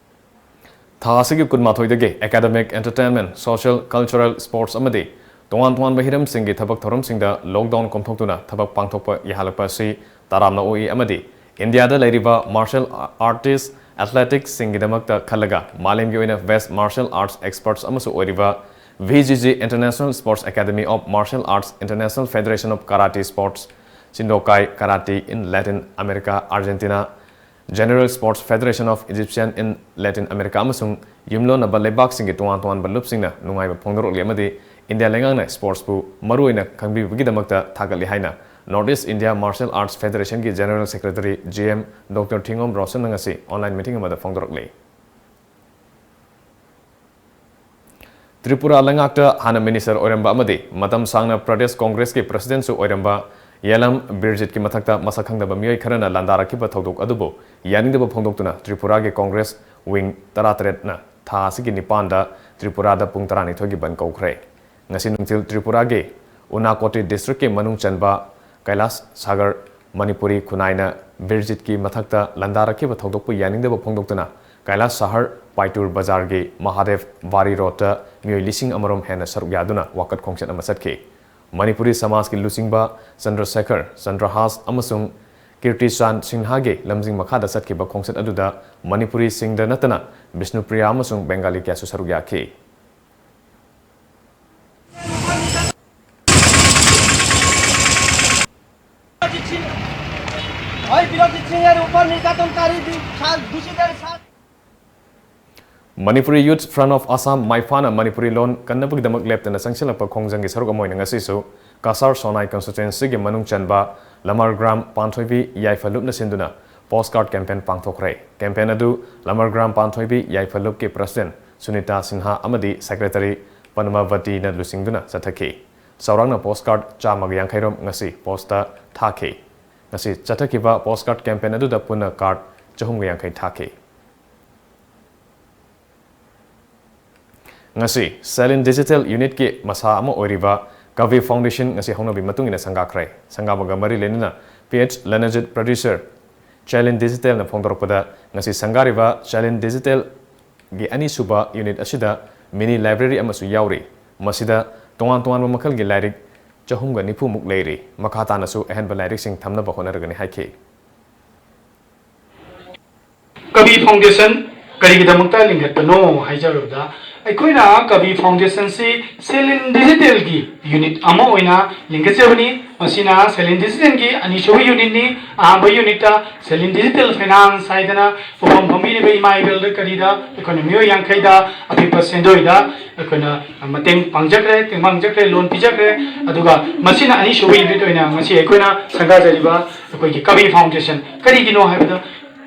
ꯊꯥ ꯑꯁꯤꯒꯤ ꯀꯨꯟꯃꯥꯊꯣꯏꯗꯒꯤ academic, entertainment, social, cultural, sports ꯑꯃꯗꯤ ꯇꯣꯉꯥꯟ ꯇꯣꯉꯥꯟꯕ ꯍꯤꯔꯝꯁꯤꯡꯒꯤ ꯊꯕꯛ ꯊꯧꯔꯝꯁꯤꯡꯗ lockdown ꯀꯣꯝꯊꯣꯛꯇꯨꯅ ꯊꯕꯛ ꯄꯥꯡꯊꯣꯛꯄ ꯌꯥꯍꯜꯂꯛꯄ ꯑꯁꯤ ꯇꯔꯥꯝꯅ ꯑꯣꯛꯏ ꯑꯃꯗꯤ ꯏꯟꯗꯤꯌꯥꯗ ꯂꯩꯔꯤꯕ martial artist, athleticsꯁꯤꯡꯒꯤꯗꯃꯛꯇ ꯈꯜꯂꯒ ꯃꯥꯂꯦꯝꯒꯤ ꯑꯣꯏꯅ best martial arts experts ꯑꯃꯁꯨ ꯑꯣꯏꯔꯤꯕ VGG International Sports Academy of Martial Arts, International Federation of Karate Sports, Sindokai Karate in Latin America, Argentina, General Sports Federation of Egyptian in Latin America ꯑꯃꯁꯨꯡ ꯌꯨꯝꯂꯣꯟꯅꯕ ꯂꯩꯕꯥꯛꯁꯤꯡꯒꯤ ꯇꯣꯉꯥꯟ ꯇꯣꯉꯥꯟꯕ ꯂꯨꯞꯁꯤꯡꯅ ꯅꯨꯡꯉꯥꯏꯕ ꯐꯣꯡꯗꯣꯔꯛꯂꯤ ꯑꯃꯗꯤ ꯏꯟꯗꯤꯌꯥ ꯂꯩꯉꯥꯛꯅ sportsꯄꯨ ꯃꯔꯨꯑꯣꯏꯅ ꯈꯪꯕꯤꯕꯒꯤꯗꯃꯛꯇ ꯊꯥꯒꯠꯂꯤ ꯍꯥꯏꯅ North East India Martial Arts Federationꯒꯤ General Secretary GM Doctor ꯊꯤꯉꯣꯝ ꯔꯣꯁꯟꯅ ꯉꯁꯤ online meeting ꯑꯃꯗ ꯐꯣꯡꯗꯣꯔꯛꯂꯤ꯫ ꯇ꯭ꯔꯤꯄꯨꯔꯥ ꯂꯩꯉꯥꯛꯇ ꯍꯥꯟꯅ minister ꯑꯣꯏꯔꯝꯕ ꯑꯃꯗꯤ ꯃꯇꯝ ꯁꯥꯡꯅ ꯄ꯭ꯔꯗꯦꯁ ꯀꯣꯡꯒ꯭ꯔꯦꯁꯀꯤ presidentꯁꯨ ꯑꯣꯏꯔꯝꯕ ꯌꯦꯂꯝ ꯕꯤꯔꯖꯤꯠꯀꯤ ꯃꯊꯛꯇ ꯃꯁꯛ ꯈꯪꯗꯕ ꯃꯤꯑꯣꯏ ꯈꯔꯅ ꯂꯥꯟꯗꯥꯔꯛꯈꯤꯕ ꯊꯧꯗꯣꯛ ꯑꯗꯨꯕꯨ ꯌꯥꯅꯤꯡꯗꯕ ꯐꯣꯡꯗꯣꯛꯇꯨꯅ ꯇ꯭ꯔꯤꯄꯨꯔꯥꯒꯤ ꯀꯣꯡꯒ꯭ꯔꯦꯁ wing ꯇꯔꯥꯇꯔꯦꯠꯅ ꯊꯥ ꯑꯁꯤꯒꯤ ꯅꯤꯄꯥꯟꯗ ꯇ꯭ꯔꯤꯄꯨꯔꯥꯗ ꯄꯨꯡ ꯇꯔꯥꯅꯤꯊꯣꯏꯒꯤ ꯕꯟ ꯀꯧꯈ꯭ꯔꯦ꯫ ꯉꯁꯤ ꯅꯨꯡꯊꯤꯜ ꯇ꯭ꯔꯤꯄꯨꯔꯥꯒꯤ ꯎꯅꯥꯀꯣꯇꯤ ꯗꯤꯁꯇ꯭ꯔꯤꯛꯀꯤ ꯃꯅꯨꯡ ꯆꯟꯕ ꯀꯩꯂꯥꯁ ꯁꯥꯒꯔ ꯃꯅꯤꯄꯨꯔꯤ ꯈꯨꯟꯅꯥꯏꯅ ꯕꯤꯔꯖꯤꯠꯀꯤ ꯃꯊꯛꯇ ꯂꯥꯟꯗꯥꯔꯛꯈꯤꯕ ꯊꯧꯗꯣꯛꯄꯨ ꯌꯥꯅꯤꯡꯗꯕ ꯐꯣꯡꯗꯣꯛꯇꯨꯅ ꯀꯩꯂꯥꯁ ꯁꯍꯔ ꯄꯥꯏꯇꯨꯔ ꯕꯖꯥꯔꯒꯤ ꯃꯍꯥꯗꯦꯕ ꯚꯥꯔꯤ ꯔꯣꯗꯇ ꯃꯤꯑꯣꯏ ꯂꯤꯁꯤꯡ ꯑꯃꯔꯣꯝ ꯍꯦꯟꯅ ꯁꯔꯨꯛ ꯌꯥꯗꯨꯅ ꯋꯥꯀꯠ ꯈꯣꯡꯆꯠ ꯑꯃ ꯆꯠꯈꯤ꯫ ꯃꯅꯤꯄꯨꯔꯤ ꯁꯃꯥꯖꯀꯤ ꯂꯨꯆꯤꯡꯕ ꯆꯟꯗ꯭ꯔꯁꯦꯈꯔ, ꯆꯟꯗ꯭ꯔꯍꯥꯁ ꯑꯃꯁꯨꯡ ꯀꯤꯔꯇꯤꯆꯥꯟ ꯁꯤꯡꯍꯥꯒꯤ ꯂꯝꯖꯤꯡ ꯃꯈꯥꯗ ꯆꯠꯈꯤꯕ ꯈꯣꯡꯆꯠ ꯑꯗꯨꯗ ꯃꯅꯤꯄꯨꯔꯤꯁꯤꯡꯗ ꯅꯠꯇꯅ ꯕꯤꯁꯅꯨꯄ꯭ꯔꯤꯌꯥ ꯑꯃꯁꯨꯡ ꯕꯦꯡꯒꯥꯂꯤ ꯀꯌꯥꯁꯨ ꯁꯔꯨꯛ ꯌꯥꯈꯤ꯫ ওই বিরোধী সিংহের উপর নির্যাতনকারী দু-, সা-, দোষীদের শাস্তি Manipuri Youth Front of Assam, ꯃꯥꯏꯐꯥꯅ Manipuri ꯂꯣꯟ ꯀꯟꯅꯕꯒꯤꯗꯃꯛ ꯂꯦꯞꯇꯅ ꯆꯪꯁꯤꯜꯂꯛꯄ ꯈꯣꯡꯖꯪꯒꯤ ꯁꯔꯨꯛ ꯑꯃ ꯑꯣꯏꯅ ꯉꯁꯤꯁꯨ ꯀꯁꯥꯔ ꯁꯣꯅꯥꯏ ꯀꯟꯁꯇꯤꯇ꯭ꯋꯦꯟꯁꯤꯒꯤ ꯃꯅꯨꯡ ꯆꯟꯕ ꯂꯃꯔꯒ꯭ꯔꯥꯝ ꯄꯥꯟꯊꯣꯏꯕꯤ ꯌꯥꯏꯐ ꯂꯨꯞꯅ ꯁꯤꯟꯗꯨꯅ ꯄꯣꯁ ꯀꯥꯔꯗ ꯀꯦꯝꯄꯦꯟ ꯄꯥꯡꯊꯣꯛꯈ꯭ꯔꯦ꯫ ꯀꯦꯝꯄꯦꯟ ꯑꯗꯨ ꯂꯃꯔꯒ꯭ꯔꯥꯝ ꯄꯥꯟꯊꯣꯏꯕꯤ ꯌꯥꯏꯐ ꯂꯨꯞꯀꯤ ꯄ꯭ꯔꯁꯤꯗꯦꯟꯠ ꯁꯨꯅꯤꯇꯥ ꯁꯤꯟꯍꯥ ꯑꯃꯗꯤ ꯁꯦꯀ꯭ꯔꯦꯇꯔꯤ ꯄꯗꯃꯥꯕꯇꯤꯅ ꯂꯨꯆꯤꯡꯗꯨꯅ ꯆꯠꯊꯈꯤ꯫ ꯆꯥꯎꯔꯥꯛꯅ ꯄꯣꯁ ꯀꯥꯔꯗ ꯆꯥꯝꯃꯒ ꯌꯥꯡꯈꯩ ꯔꯣꯝ ꯉꯁꯤ ꯄꯣꯁꯇ ꯊꯥꯈꯤ꯫ ꯉꯁꯤ ꯆꯠꯊꯈꯤꯕ ꯄꯣꯁ ꯀꯥꯔꯗ ꯀꯦꯝꯄꯦꯟ ꯑꯗꯨꯗ ꯄꯨꯟꯅ ꯀꯥꯔꯗ ꯆꯍꯨꯝꯒ ꯌꯥꯡꯈꯩ ꯊꯥꯈꯤ꯫ ꯉꯁꯤ ꯁꯦꯂꯤꯟ ꯗꯤꯖꯤꯇꯦꯜ ꯌꯨꯅꯤꯠꯀꯤ ꯃꯁꯥ ꯑꯃ ꯑꯣꯏꯔꯤꯕ ꯀꯕꯤ ꯐꯥꯎꯟꯗꯦꯁꯟ ꯉꯁꯤ ꯍꯧꯅꯕꯤ ꯃꯇꯨꯡ ꯏꯟꯅ ꯁꯪꯒꯥꯈ꯭ꯔꯦ꯫ ꯁꯪꯒꯥꯕꯒ ꯃꯔꯤ ꯂꯩꯅꯅ ꯄꯤ ꯑꯩꯆ ꯂꯅꯖꯤꯠ, ꯄ꯭ꯔꯗ꯭ꯌꯨꯁꯔ, ꯆꯦꯂꯤꯟ ꯗꯤꯖꯤꯇꯦꯜꯅ ꯐꯣꯡꯗꯣꯔꯛꯄꯗ, ꯉꯁꯤ ꯁꯪꯒꯥꯔꯤꯕ ꯆꯦꯂꯤꯟ ꯗꯤꯖꯤꯇꯦꯜꯒꯤ ꯑꯅꯤꯁꯨꯕ ꯌꯨꯅꯤꯠ ꯑꯁꯤꯗ ꯃꯤꯅꯤ ꯂꯥꯏꯕ꯭ꯔꯦꯔꯤ ꯑꯃꯁꯨ ꯌꯥꯎꯔꯤ꯫ ꯃꯁꯤꯗ ꯇꯣꯉꯥꯟ ꯇꯣꯉꯥꯟꯕ ꯃꯈꯜꯒꯤ ꯂꯥꯏꯔꯤꯛ ꯆꯍꯨꯝꯒ ꯅꯤꯐꯨ ꯃꯨꯛ ꯂꯩꯔꯤ꯫ ꯃꯈꯥ ꯇꯥꯅꯁꯨ ꯑꯍꯦꯟꯕ ꯂꯥꯏꯔꯤꯛꯁꯤꯡ ꯊꯝꯅꯕ ꯍꯣꯠꯅꯔꯒꯅꯤ ꯍꯥꯏꯈꯤ꯫ ꯀꯕꯤ ꯐꯥꯎꯟꯗꯦꯁꯟ ꯀꯔꯤꯒꯤꯗꯃꯛꯇ ꯂꯤꯡꯈꯠꯄꯅꯣ ꯍꯥꯏꯖꯔꯕꯗ, ꯑꯩꯈꯣꯏꯅ ꯀꯕꯤ ꯐꯥꯎꯟꯗꯦꯁꯟꯁꯤ ꯁꯦꯂꯤꯟ ꯗꯤꯖꯤꯇꯦꯜꯒꯤ ꯌꯨꯅꯤꯠ ꯑꯃ ꯑꯣꯏꯅ ꯂꯤꯡꯈꯠꯆꯕꯅꯤ꯫ ꯃꯁꯤꯅ ꯁꯦꯂꯤꯟ ꯗꯤꯖꯤꯇꯦꯜꯒꯤ ꯑꯅꯤꯁꯨꯕ ꯌꯨꯅꯤꯠꯅꯤ꯫ ꯑꯍꯥꯟꯕ ꯌꯨꯅꯤꯠꯇ ꯁꯦꯂꯤꯟ ꯗꯤꯖꯤꯇꯦꯜ ꯐꯥꯏꯅꯥꯟꯁ ꯍꯥꯏꯗꯅ ꯄꯣꯠꯐꯝ ꯐꯝꯕꯤꯔꯤꯕ ꯏꯃꯥ ꯏꯕꯦꯜꯗ ꯀꯔꯤꯗ ꯑꯩꯈꯣꯏꯅ ꯃꯤꯑꯣꯏ ꯌꯥꯡꯈꯩꯗ ꯑꯄꯤꯛꯄ ꯁꯦꯟꯗꯣꯏꯗ ꯑꯩꯈꯣꯏꯅ ꯃꯇꯦꯡ ꯄꯥꯡꯖꯈ꯭ꯔꯦ, ꯇꯦꯡꯕꯥꯡꯖꯈ꯭ꯔꯦ, ꯂꯣꯟ ꯄꯤꯖꯈ꯭ꯔꯦ꯫ ꯑꯗꯨꯒ ꯃꯁꯤꯅ ꯑꯅꯤꯁꯨꯕ ꯌꯨꯅꯤꯠ ꯑꯣꯏꯅ ꯉꯁꯤ ꯑꯩꯈꯣꯏꯅ ꯁꯪꯒꯥꯖꯔꯤꯕ ꯑꯩꯈꯣꯏꯒꯤ ꯀꯕꯤ ꯐꯥꯎꯟꯗꯦꯁꯟ꯫ ꯀꯔꯤꯒꯤꯅꯣ ꯍꯥꯏꯕꯗ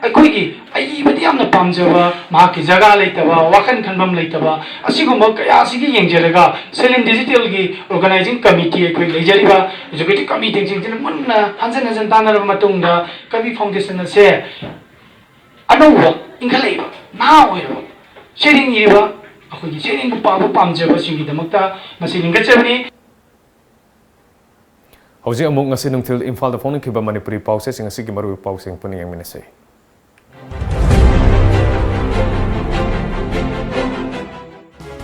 ꯑꯩꯈꯣꯏꯒꯤ ꯑꯏꯕꯗꯤ ꯌꯥꯝꯅ ꯄꯥꯝꯖꯕ, ꯃꯍꯥꯛꯀꯤ ꯖꯒꯥ ꯂꯩꯇꯕ, ꯋꯥꯈꯜ ꯈꯟꯐꯝ ꯂꯩꯇꯕ, ꯑꯁꯤꯒꯨꯝꯕ ꯀꯌꯥ ꯑꯁꯤꯒꯤ ꯌꯦꯡꯖꯔꯒ ꯁꯦꯂꯤꯟ ꯗꯤꯖꯤꯇꯦꯜꯒꯤ ꯑꯣꯔꯒꯅꯥꯏꯖꯤꯡ ꯀꯃꯤꯇꯤ ꯑꯩꯈꯣꯏ ꯂꯩꯖꯔꯤꯕ ꯑꯦꯛꯖꯤꯀ꯭ꯌꯨꯇꯤꯚ ꯀꯃꯤꯇꯤꯁꯤꯡꯁꯤꯅ ꯃꯨꯟꯅ ꯍꯟꯖꯤꯟ ꯍꯟꯖꯤꯟ ꯇꯥꯟꯅꯔꯕ ꯃꯇꯨꯡꯗ ꯀꯕꯤ ꯐꯥꯎꯟꯗꯦꯁꯟ ꯑꯁꯦ ꯑꯅꯧꯕ ꯏꯟꯈꯠꯂꯛꯏꯕ ꯅꯍꯥ ꯑꯣꯏꯔꯕ ꯁꯩꯔꯦꯡ ꯏꯔꯤꯕ ꯑꯩꯈꯣꯏꯒꯤ ꯆꯦꯅꯤꯡꯕ ꯄꯥꯕ ꯄꯥꯝꯖꯕꯁꯤꯡꯒꯤꯗꯃꯛꯇ ꯉꯁꯤ ꯂꯤꯡꯈꯠꯆꯕꯅꯤ꯫ ꯍꯧꯖꯤꯛ ꯑꯃꯨꯛ ꯉꯁꯤ ꯅꯨꯡꯊꯤꯜ ꯏꯝꯐꯥꯜꯗ ꯐꯣꯡꯅꯈꯤꯕ ꯃꯅꯤꯄꯨꯔꯤ ꯄꯥꯎꯆꯦꯁꯤꯡ ꯑꯁꯤꯒꯤ ꯃꯔꯨꯑꯣꯏꯕ ꯄꯥꯎꯁꯤꯡ ꯄꯨꯟꯅ ꯌꯦꯡꯃꯤꯟꯅꯁꯤ꯫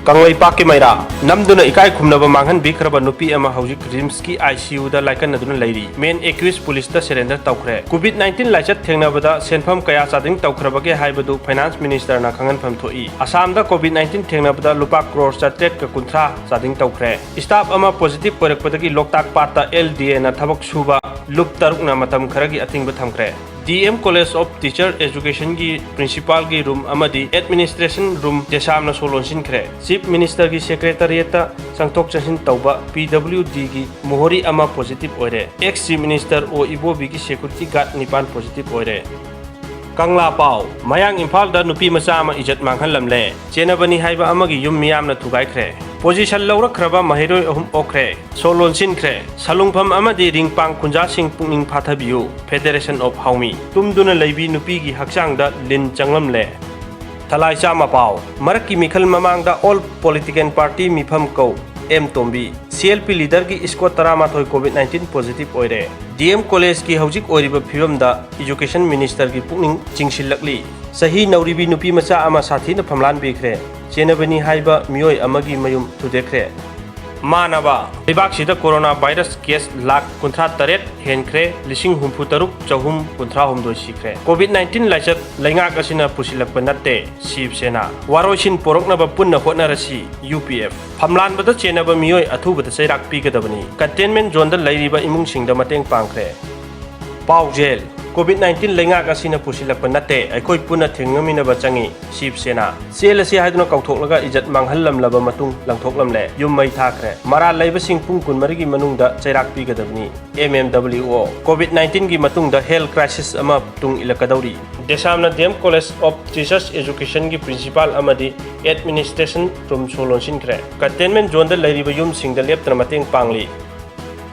ꯀꯪꯂꯩꯄꯥꯛꯀꯤ ꯃꯩꯔꯥ ꯅꯝꯗꯨꯅ ꯏꯀꯥꯏ ꯈꯨꯝꯅꯕ ꯃꯥꯡꯍꯟꯕꯤꯈ꯭ꯔꯕ ꯅꯨꯄꯤ ꯑꯃ ꯍꯧꯖꯤꯛ ꯔꯤꯝꯁꯀꯤ ꯑꯥꯏ ꯁꯤ ꯌꯨꯗ ꯂꯥꯏꯀꯠꯅꯗꯨꯅ ꯂꯩꯔꯤ꯫ ꯃꯦꯟ ꯑꯦꯀ꯭ꯌꯨꯁ ꯄꯨꯂꯤꯁꯇ ꯁꯔꯦꯟꯗꯔ ꯇꯧꯈ꯭ꯔꯦ꯫ ꯀꯣꯚꯤꯗ ꯅꯥꯏꯟꯇꯤꯟ ꯂꯥꯏꯆꯠ ꯊꯦꯡꯅꯕꯗ ꯁꯦꯟꯐꯝ ꯀꯌꯥ ꯆꯥꯗꯤꯡ ꯇꯧꯈ꯭ꯔꯕꯒꯦ ꯍꯥꯏꯕꯗꯨ ꯐꯥꯏꯅꯥꯟꯁ ꯃꯤꯅꯤꯁꯇꯔꯅ ꯈꯪꯍꯟꯐꯝ ꯊꯣꯛꯏ꯫ ꯑꯁꯥꯝꯗ ꯀꯣꯚꯤꯗ ꯅꯥꯏꯟꯇꯤꯟ ꯊꯦꯡꯅꯕꯗ ꯂꯨꯄꯥ ꯀ꯭ꯔꯣꯔ ꯆꯥꯇ꯭ꯔꯦꯠꯀ ꯀꯨꯟꯊ꯭ꯔꯥ ꯆꯥꯗꯤꯡ ꯇꯧꯈ꯭ꯔꯦ꯫ ꯁ꯭ꯇꯥꯐ ꯑꯃ ꯄꯣꯖꯤꯇꯤꯚ ꯑꯣꯏꯔꯛꯄꯗꯒꯤ ꯂꯣꯛꯇꯥꯛ ꯄꯥꯠꯇ ꯑꯦꯜ ꯗꯤ ꯑꯦꯅ ꯊꯕꯛ ꯁꯨꯕ ꯂꯨꯞ ꯇꯔꯨꯛꯅ ꯃꯇꯝ ꯈꯔꯒꯤ ꯑꯊꯤꯡꯕ ꯊꯝꯈ꯭ꯔꯦ꯫ D M college of teacher ꯑꯦꯖꯨꯀꯦꯁꯟꯒꯤ ꯄ꯭ꯔꯤꯟꯁꯤꯄꯥꯜꯒꯤ ꯔꯨꯝ ꯑꯃꯗꯤ ꯑꯦꯗꯃꯤꯅꯤꯁꯇ꯭ꯔꯦꯁꯟ ꯔꯨꯝ ꯗꯦꯁꯥꯝꯅ ꯁꯣ ꯂꯣꯟꯁꯤꯟꯈ꯭ꯔꯦ꯫ ꯆꯤꯐ ꯃꯤꯅꯤꯁꯇꯔꯒꯤ ꯁꯦꯀ꯭ꯔꯦꯇꯔꯤꯌꯦꯠꯇ ꯆꯪꯊꯣꯛ ꯆꯪꯁꯤꯟ ꯇꯧꯕ ꯄꯤ ꯗꯕ꯭ꯂꯤꯎ ꯗꯤꯒꯤ ꯃꯣꯍꯣꯔꯤ ꯑꯃ ꯄꯣꯖꯤꯇꯤꯚ ꯑꯣꯏꯔꯦ꯫ ꯑꯦꯛꯁ ꯆꯤꯐ ꯃꯤꯅꯤꯁꯇꯔ ꯑꯣ ꯏꯕꯣꯕꯤꯒꯤ ꯁꯦꯀ꯭ꯌꯨꯔꯤꯇꯤ ꯒꯥꯔꯗ ꯅꯤꯄꯥꯟ ꯄꯣꯖꯤꯇꯤꯚ ꯑꯣꯏꯔꯦ꯫ ꯀꯪꯂꯥ ꯄꯥꯎ, ꯃꯌꯥꯡ ꯏꯝꯐꯥꯜꯗ ꯅꯨꯄꯤ ꯃꯆꯥ ꯑꯃ ꯏꯖꯠ ꯃꯥꯡꯍꯜꯂꯝꯂꯦ꯫ ꯆꯦꯟꯅꯕꯅꯤ ꯍꯥꯏꯕ ꯑꯃꯒꯤ ꯌꯨꯝ ꯃꯤꯌꯥꯝꯅ ꯊꯨꯒꯥꯏꯈ꯭ꯔꯦ꯫ ꯄꯣꯖꯤꯁꯟ ꯂꯧꯔꯛꯈ꯭ꯔꯕ ꯃꯍꯩꯔꯣꯏ ꯑꯍꯨꯝ ꯑꯣꯛꯈ꯭ꯔꯦ꯫ ꯁꯣ ꯂꯣꯟꯁꯤꯟꯈ꯭ꯔꯦ꯫ ꯁꯂꯨꯡꯐꯝ ꯑꯃꯗꯤ ꯔꯤꯡꯄꯥꯡ ꯈꯨꯟꯖꯥꯁꯤꯡ ꯄꯨꯛꯅꯤꯡ ꯐꯥꯊꯕꯤꯌꯨ꯫ Federation of ꯍꯥꯎꯃꯤ꯫ ꯇꯨꯝꯗꯨꯅ ꯂꯩꯕꯤ ꯅꯨꯄꯤꯒꯤ ꯍꯛꯆꯥꯡꯗ ꯂꯤꯟ ꯆꯪꯂꯝꯂꯦ꯫ ꯊꯂꯥꯏꯆꯥ ꯃꯄꯥꯎ, ꯃꯔꯛꯀꯤ ꯃꯤꯈꯜ ꯃꯃꯥꯡꯗ ꯑꯣꯜ ꯄꯣꯂꯤꯇꯤꯀꯦꯜ ꯄꯥꯔꯇꯤ ꯃꯤꯐꯝ ꯀꯧ ꯑꯦꯝ ꯇꯣꯝꯕꯤ꯫ ꯁꯤ ꯑꯦꯜ ꯄꯤ ꯂꯤꯗꯔꯒꯤ ꯏꯁꯀꯣꯠ ꯇꯔꯥꯃꯥꯊꯣꯏ ꯀꯣꯚꯤꯗ ꯅꯥꯏꯟꯇꯤꯟ ꯄꯣꯖꯤꯇꯤꯚ ꯑꯣꯏꯔꯦ꯫ ꯗꯤ ꯑꯦꯝ ꯀꯣꯂꯦꯖꯀꯤ ꯍꯧꯖꯤꯛ ꯑꯣꯏꯔꯤꯕ ꯐꯤꯕꯝꯗ ꯏꯖꯨꯀꯦꯁꯟ ꯃꯤꯅꯤꯁꯇꯔꯒꯤ ꯄꯨꯛꯅꯤꯡ ꯆꯤꯡꯁꯤꯜꯂꯛꯂꯤ꯫ ꯆꯍꯤ ꯅꯧꯔꯤꯕꯤ ꯅꯨꯄꯤ ꯃꯆꯥ ꯑꯃ ꯁꯥꯊꯤꯅ ꯐꯝꯂꯥꯟꯕꯤꯈ꯭ꯔꯦ꯫ ꯆꯦꯟꯅꯕꯅꯤ ꯍꯥꯏꯕ ꯃꯤꯑꯣꯏ ꯑꯃꯒꯤ ꯃꯌꯨꯝ ꯊꯨꯗꯦꯛꯈ꯭ꯔꯦ꯫ ꯃꯥꯟꯅꯕ, ꯂꯩꯕꯥꯛꯁꯤꯗ ꯀꯣꯔꯣꯅꯥ ꯚꯥꯏꯔꯁ ꯀꯦꯁ ꯂꯥꯈ ꯀꯨꯟꯊ꯭ꯔꯥ ꯇꯔꯦꯠ ꯍꯦꯟꯈ꯭ꯔꯦ, ꯂꯤꯁꯤꯡ ꯍꯨꯝꯐꯨ ꯇꯔꯨꯛ ꯆꯍꯨꯝ ꯀꯨꯟꯊ꯭ꯔꯥ ꯍꯨꯝꯗꯣꯏ ꯁꯤꯈ꯭ꯔꯦ꯫ ꯀꯣꯚꯤꯗ ꯅꯥꯏꯟꯇꯤꯟ ꯂꯥꯏꯆꯠ ꯂꯩꯉꯥꯛ ꯑꯁꯤꯅ ꯄꯨꯁꯤꯜꯂꯛꯄ ꯅꯠꯇꯦ, ꯁꯤꯕ ꯁꯦꯅꯥ꯫ ꯋꯥꯔꯣꯏꯁꯤꯟ ꯄꯣꯔꯛꯅꯕ ꯄꯨꯟꯅ ꯍꯣꯠꯅꯔꯁꯤ, ꯌꯨ ꯄꯤ ꯑꯦꯐ꯫ ꯐꯝꯂꯥꯟꯕꯗ ꯆꯦꯟꯅꯕ ꯃꯤꯑꯣꯏ ꯑꯊꯨꯕꯗ ꯆꯩꯔꯥꯛ ꯄꯤꯒꯗꯕꯅꯤ꯫ ꯀꯟꯇꯦꯟꯃꯦꯟ ꯖꯣꯟꯗ ꯂꯩꯔꯤꯕ ꯏꯃꯨꯡꯁꯤꯡꯗ ꯃꯇꯦꯡ ꯄꯥꯡꯈ꯭ꯔꯦ꯫ ꯄꯥꯎꯖꯦꯜ, ꯀꯣꯚꯤꯗ ꯅꯥꯏꯟꯇꯤꯟ ꯂꯩꯉꯥꯛ ꯑꯁꯤꯅ ꯄꯨꯁꯤꯜꯂꯛꯄ ꯅꯠꯇꯦ, ꯑꯩꯈꯣꯏ ꯄꯨꯟꯅ ꯊꯦꯡꯅꯃꯤꯟꯅꯕ ꯆꯪꯏ, ꯁꯤꯕ ꯁꯦꯅꯥ꯫ ꯆꯦꯜꯂꯁꯤ ꯍꯥꯏꯗꯨꯅ ꯀꯧꯊꯣꯛꯂꯒ ꯏꯖꯠ ꯃꯥꯡꯍꯜꯂꯝꯂꯕ ꯃꯇꯨꯡ ꯂꯪꯊꯣꯛꯂꯝꯂꯦ, ꯌꯨꯝ ꯃꯩ ꯊꯥꯈ꯭ꯔꯦ꯫ ꯃꯔꯥꯜ ꯂꯩꯕꯁꯤꯡ ꯄꯨꯡ ꯀꯨꯟꯃꯔꯤꯒꯤ ꯃꯅꯨꯡꯗ ꯆꯩꯔꯥꯛ ꯄꯤꯒꯗꯕꯅꯤ꯫ M M W O, Covid ꯅꯥꯏꯟꯇꯤꯟꯒꯤ ꯃꯇꯨꯡꯗ ꯍꯦꯜꯊ ꯀ꯭ꯔꯥꯏꯁꯤꯁ ꯑꯃ ꯇꯨꯡ ꯏꯜꯂꯛꯀꯗꯧꯔꯤ꯫ ꯗꯦꯁꯥꯝꯅ D M college of teachers ꯑꯦꯖꯨꯀꯦꯁꯟꯒꯤ ꯄ꯭ꯔꯤꯟꯁꯤꯄꯥꯜ ꯑꯃꯗꯤ ꯑꯦꯗꯃꯤꯅꯤꯁꯇ꯭ꯔꯦꯁꯟ ꯔꯨꯝ ꯁꯣ ꯂꯣꯟꯁꯤꯟꯈ꯭ꯔꯦ꯫ ꯀꯟꯇꯦꯟꯃꯦꯟ ꯖꯣꯟꯗ ꯂꯩꯔꯤꯕ ꯌꯨꯝꯁꯤꯡꯗ ꯂꯦꯞꯇꯅ ꯃꯇꯦꯡ ꯄꯥꯡꯂꯤ꯫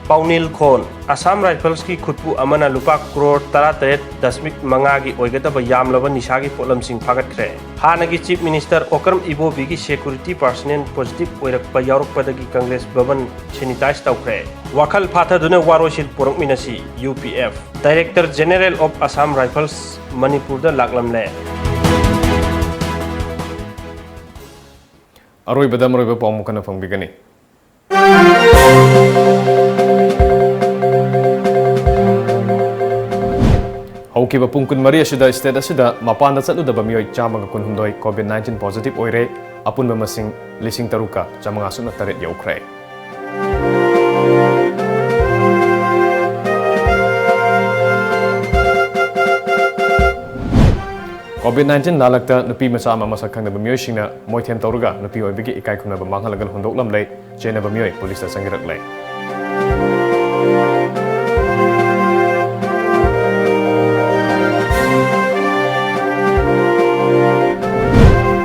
ꯄꯥꯎꯅꯤꯜ ꯈꯣꯟ, ꯑꯁꯥꯝ ꯔꯥꯏꯐꯜꯁꯀꯤ ꯈꯨꯠꯄꯨ ꯑꯃꯅ ꯂꯨꯄꯥ ꯀ꯭ꯔꯣꯔ ꯇꯔꯥꯇꯔꯦꯠ ꯗꯁꯃꯤꯛ ꯃꯉꯥꯒꯤ ꯑꯣꯏꯒꯗꯕ ꯌꯥꯝꯂꯕ ꯅꯤꯁꯥꯒꯤ ꯄꯣꯠꯂꯝꯁꯤꯡ ꯐꯥꯒꯠꯈ꯭ꯔꯦ꯫ ꯍꯥꯟꯅꯒꯤ ꯆꯤꯐ ꯃꯤꯅꯤꯁꯇꯔ ꯑꯣꯀ꯭ꯔꯝ ꯏꯕꯣꯕꯤꯒꯤ ꯁꯦꯀ꯭ꯌꯨꯔꯤꯇꯤ ꯄꯥꯔꯁꯅꯦꯜ ꯄꯣꯖꯤꯇꯤꯚ ꯑꯣꯏꯔꯛꯄ ꯌꯥꯎꯔꯛꯄꯗꯒꯤ ꯀꯪꯒ꯭ꯔꯦꯁ ꯚꯕꯟ ꯁꯦꯅꯤꯇꯥꯏꯖ ꯇꯧꯈ꯭ꯔꯦ꯫ ꯋꯥꯈꯜ ꯐꯥꯊꯗꯨꯅ ꯋꯥꯔꯣꯏꯁꯤꯜ ꯄꯨꯔꯛꯃꯤꯟꯅꯁꯤ, U P F. Director general of Assam Rifles ꯃꯅꯤꯄꯨꯔꯗ ꯂꯥꯛꯂꯝꯂꯦ꯫ ꯑꯔꯣꯏꯕꯗ ꯃꯔꯨꯑꯣꯏꯕ ꯄꯥꯎ ꯑꯃꯨꯛ ꯍꯟꯅ ꯐꯪꯕꯤꯒꯅꯤ꯫ ꯍꯧꯈꯤꯕ ꯄꯨꯡ ꯀꯨꯟꯃꯔꯤ ꯑꯁꯤꯗ ꯁ꯭ꯇꯦꯠ ꯑꯁꯤꯗ ꯃꯄꯥꯟꯗ ꯆꯠꯂꯨꯗꯕ ꯃꯤꯑꯣꯏ ꯆꯥꯝꯃꯒ ꯀꯨꯟꯍꯨꯝꯗꯣꯏ ꯀꯣꯚꯤꯗ ꯅꯥꯏꯟꯇꯤꯟ ꯄꯣꯖꯤꯇꯤꯚ ꯑꯣꯏꯔꯦ꯫ ꯑꯄꯨꯟꯕ ꯃꯁꯤꯡ ꯂꯤꯁꯤꯡ ꯇꯔꯨꯛꯀ ꯆꯥꯃꯉꯥ ꯁꯨꯞꯅ ꯇꯔꯦꯠ ꯌꯧꯈ꯭ꯔꯦ꯫ ꯀꯣꯚꯤꯗ ꯅꯥꯏꯟꯇꯤꯟ ꯂꯥꯜꯂꯛꯇ ꯅꯨꯄꯤ ꯃꯆꯥ ꯑꯃ ꯃꯁꯛ ꯈꯪꯗꯕ ꯃꯤꯑꯣꯏꯁꯤꯡꯅ ꯃꯣꯏꯊꯦꯝ ꯇꯧꯔꯒ ꯅꯨꯄꯤ ꯑꯣꯏꯕꯒꯤ ꯏꯀꯥꯏ ꯈꯨꯝꯅꯕ ꯃꯥꯡꯍꯜꯂꯒ ꯍꯨꯟꯗꯣꯛꯂꯝꯂꯦ꯫ ꯆꯦꯟꯅꯕ ꯃꯤꯑꯣꯏ ꯄꯨꯂꯤꯁꯇ ꯆꯪꯁꯤꯜꯂꯛꯂꯦ꯫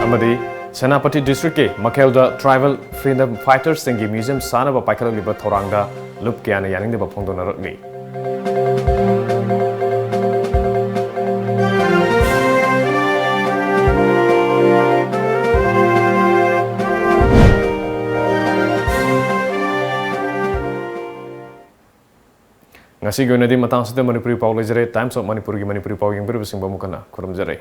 ꯑꯃꯗꯤ ꯁꯦꯅꯥꯄꯇꯤ ꯗꯤꯁꯇ꯭ꯔꯤꯛꯀꯤ ꯃꯈꯦꯜꯗ ꯇ꯭ꯔꯥꯏꯕꯦꯜ ꯐ꯭ꯔꯤꯗꯝ ꯐꯥꯏꯇꯔꯁꯤꯡꯒꯤ ꯃ꯭ꯌꯨꯖꯤꯌꯝ ꯁꯥꯅꯕ ꯄꯥꯏꯈꯠꯂꯛꯂꯤꯕ ꯊꯧꯔꯥꯡꯗ ꯂꯨꯞ ꯀꯌꯥꯅ ꯌꯥꯅꯤꯡꯗꯕ ꯐꯣꯡꯗꯣꯛꯅꯔꯛꯂꯤ꯫ ꯉꯁꯤꯒꯤ ꯑꯣꯏꯅꯗꯤ ꯃꯇꯥꯡ ꯑꯁꯤꯗ ꯃꯅꯤꯄꯨꯔꯤ ꯄꯥꯎ ꯂꯣꯏꯖꯔꯦ꯫ Times of ꯃꯅꯤꯄꯨꯔꯒꯤ ꯃꯅꯤꯄꯨꯔꯤ ꯄꯥꯎ ꯌꯦꯡꯕꯤꯔꯤꯕꯁꯤꯡꯕꯨ ꯑꯃꯨꯛ ꯍꯟꯅ ꯈꯨꯔꯨꯝꯖꯔꯤ꯫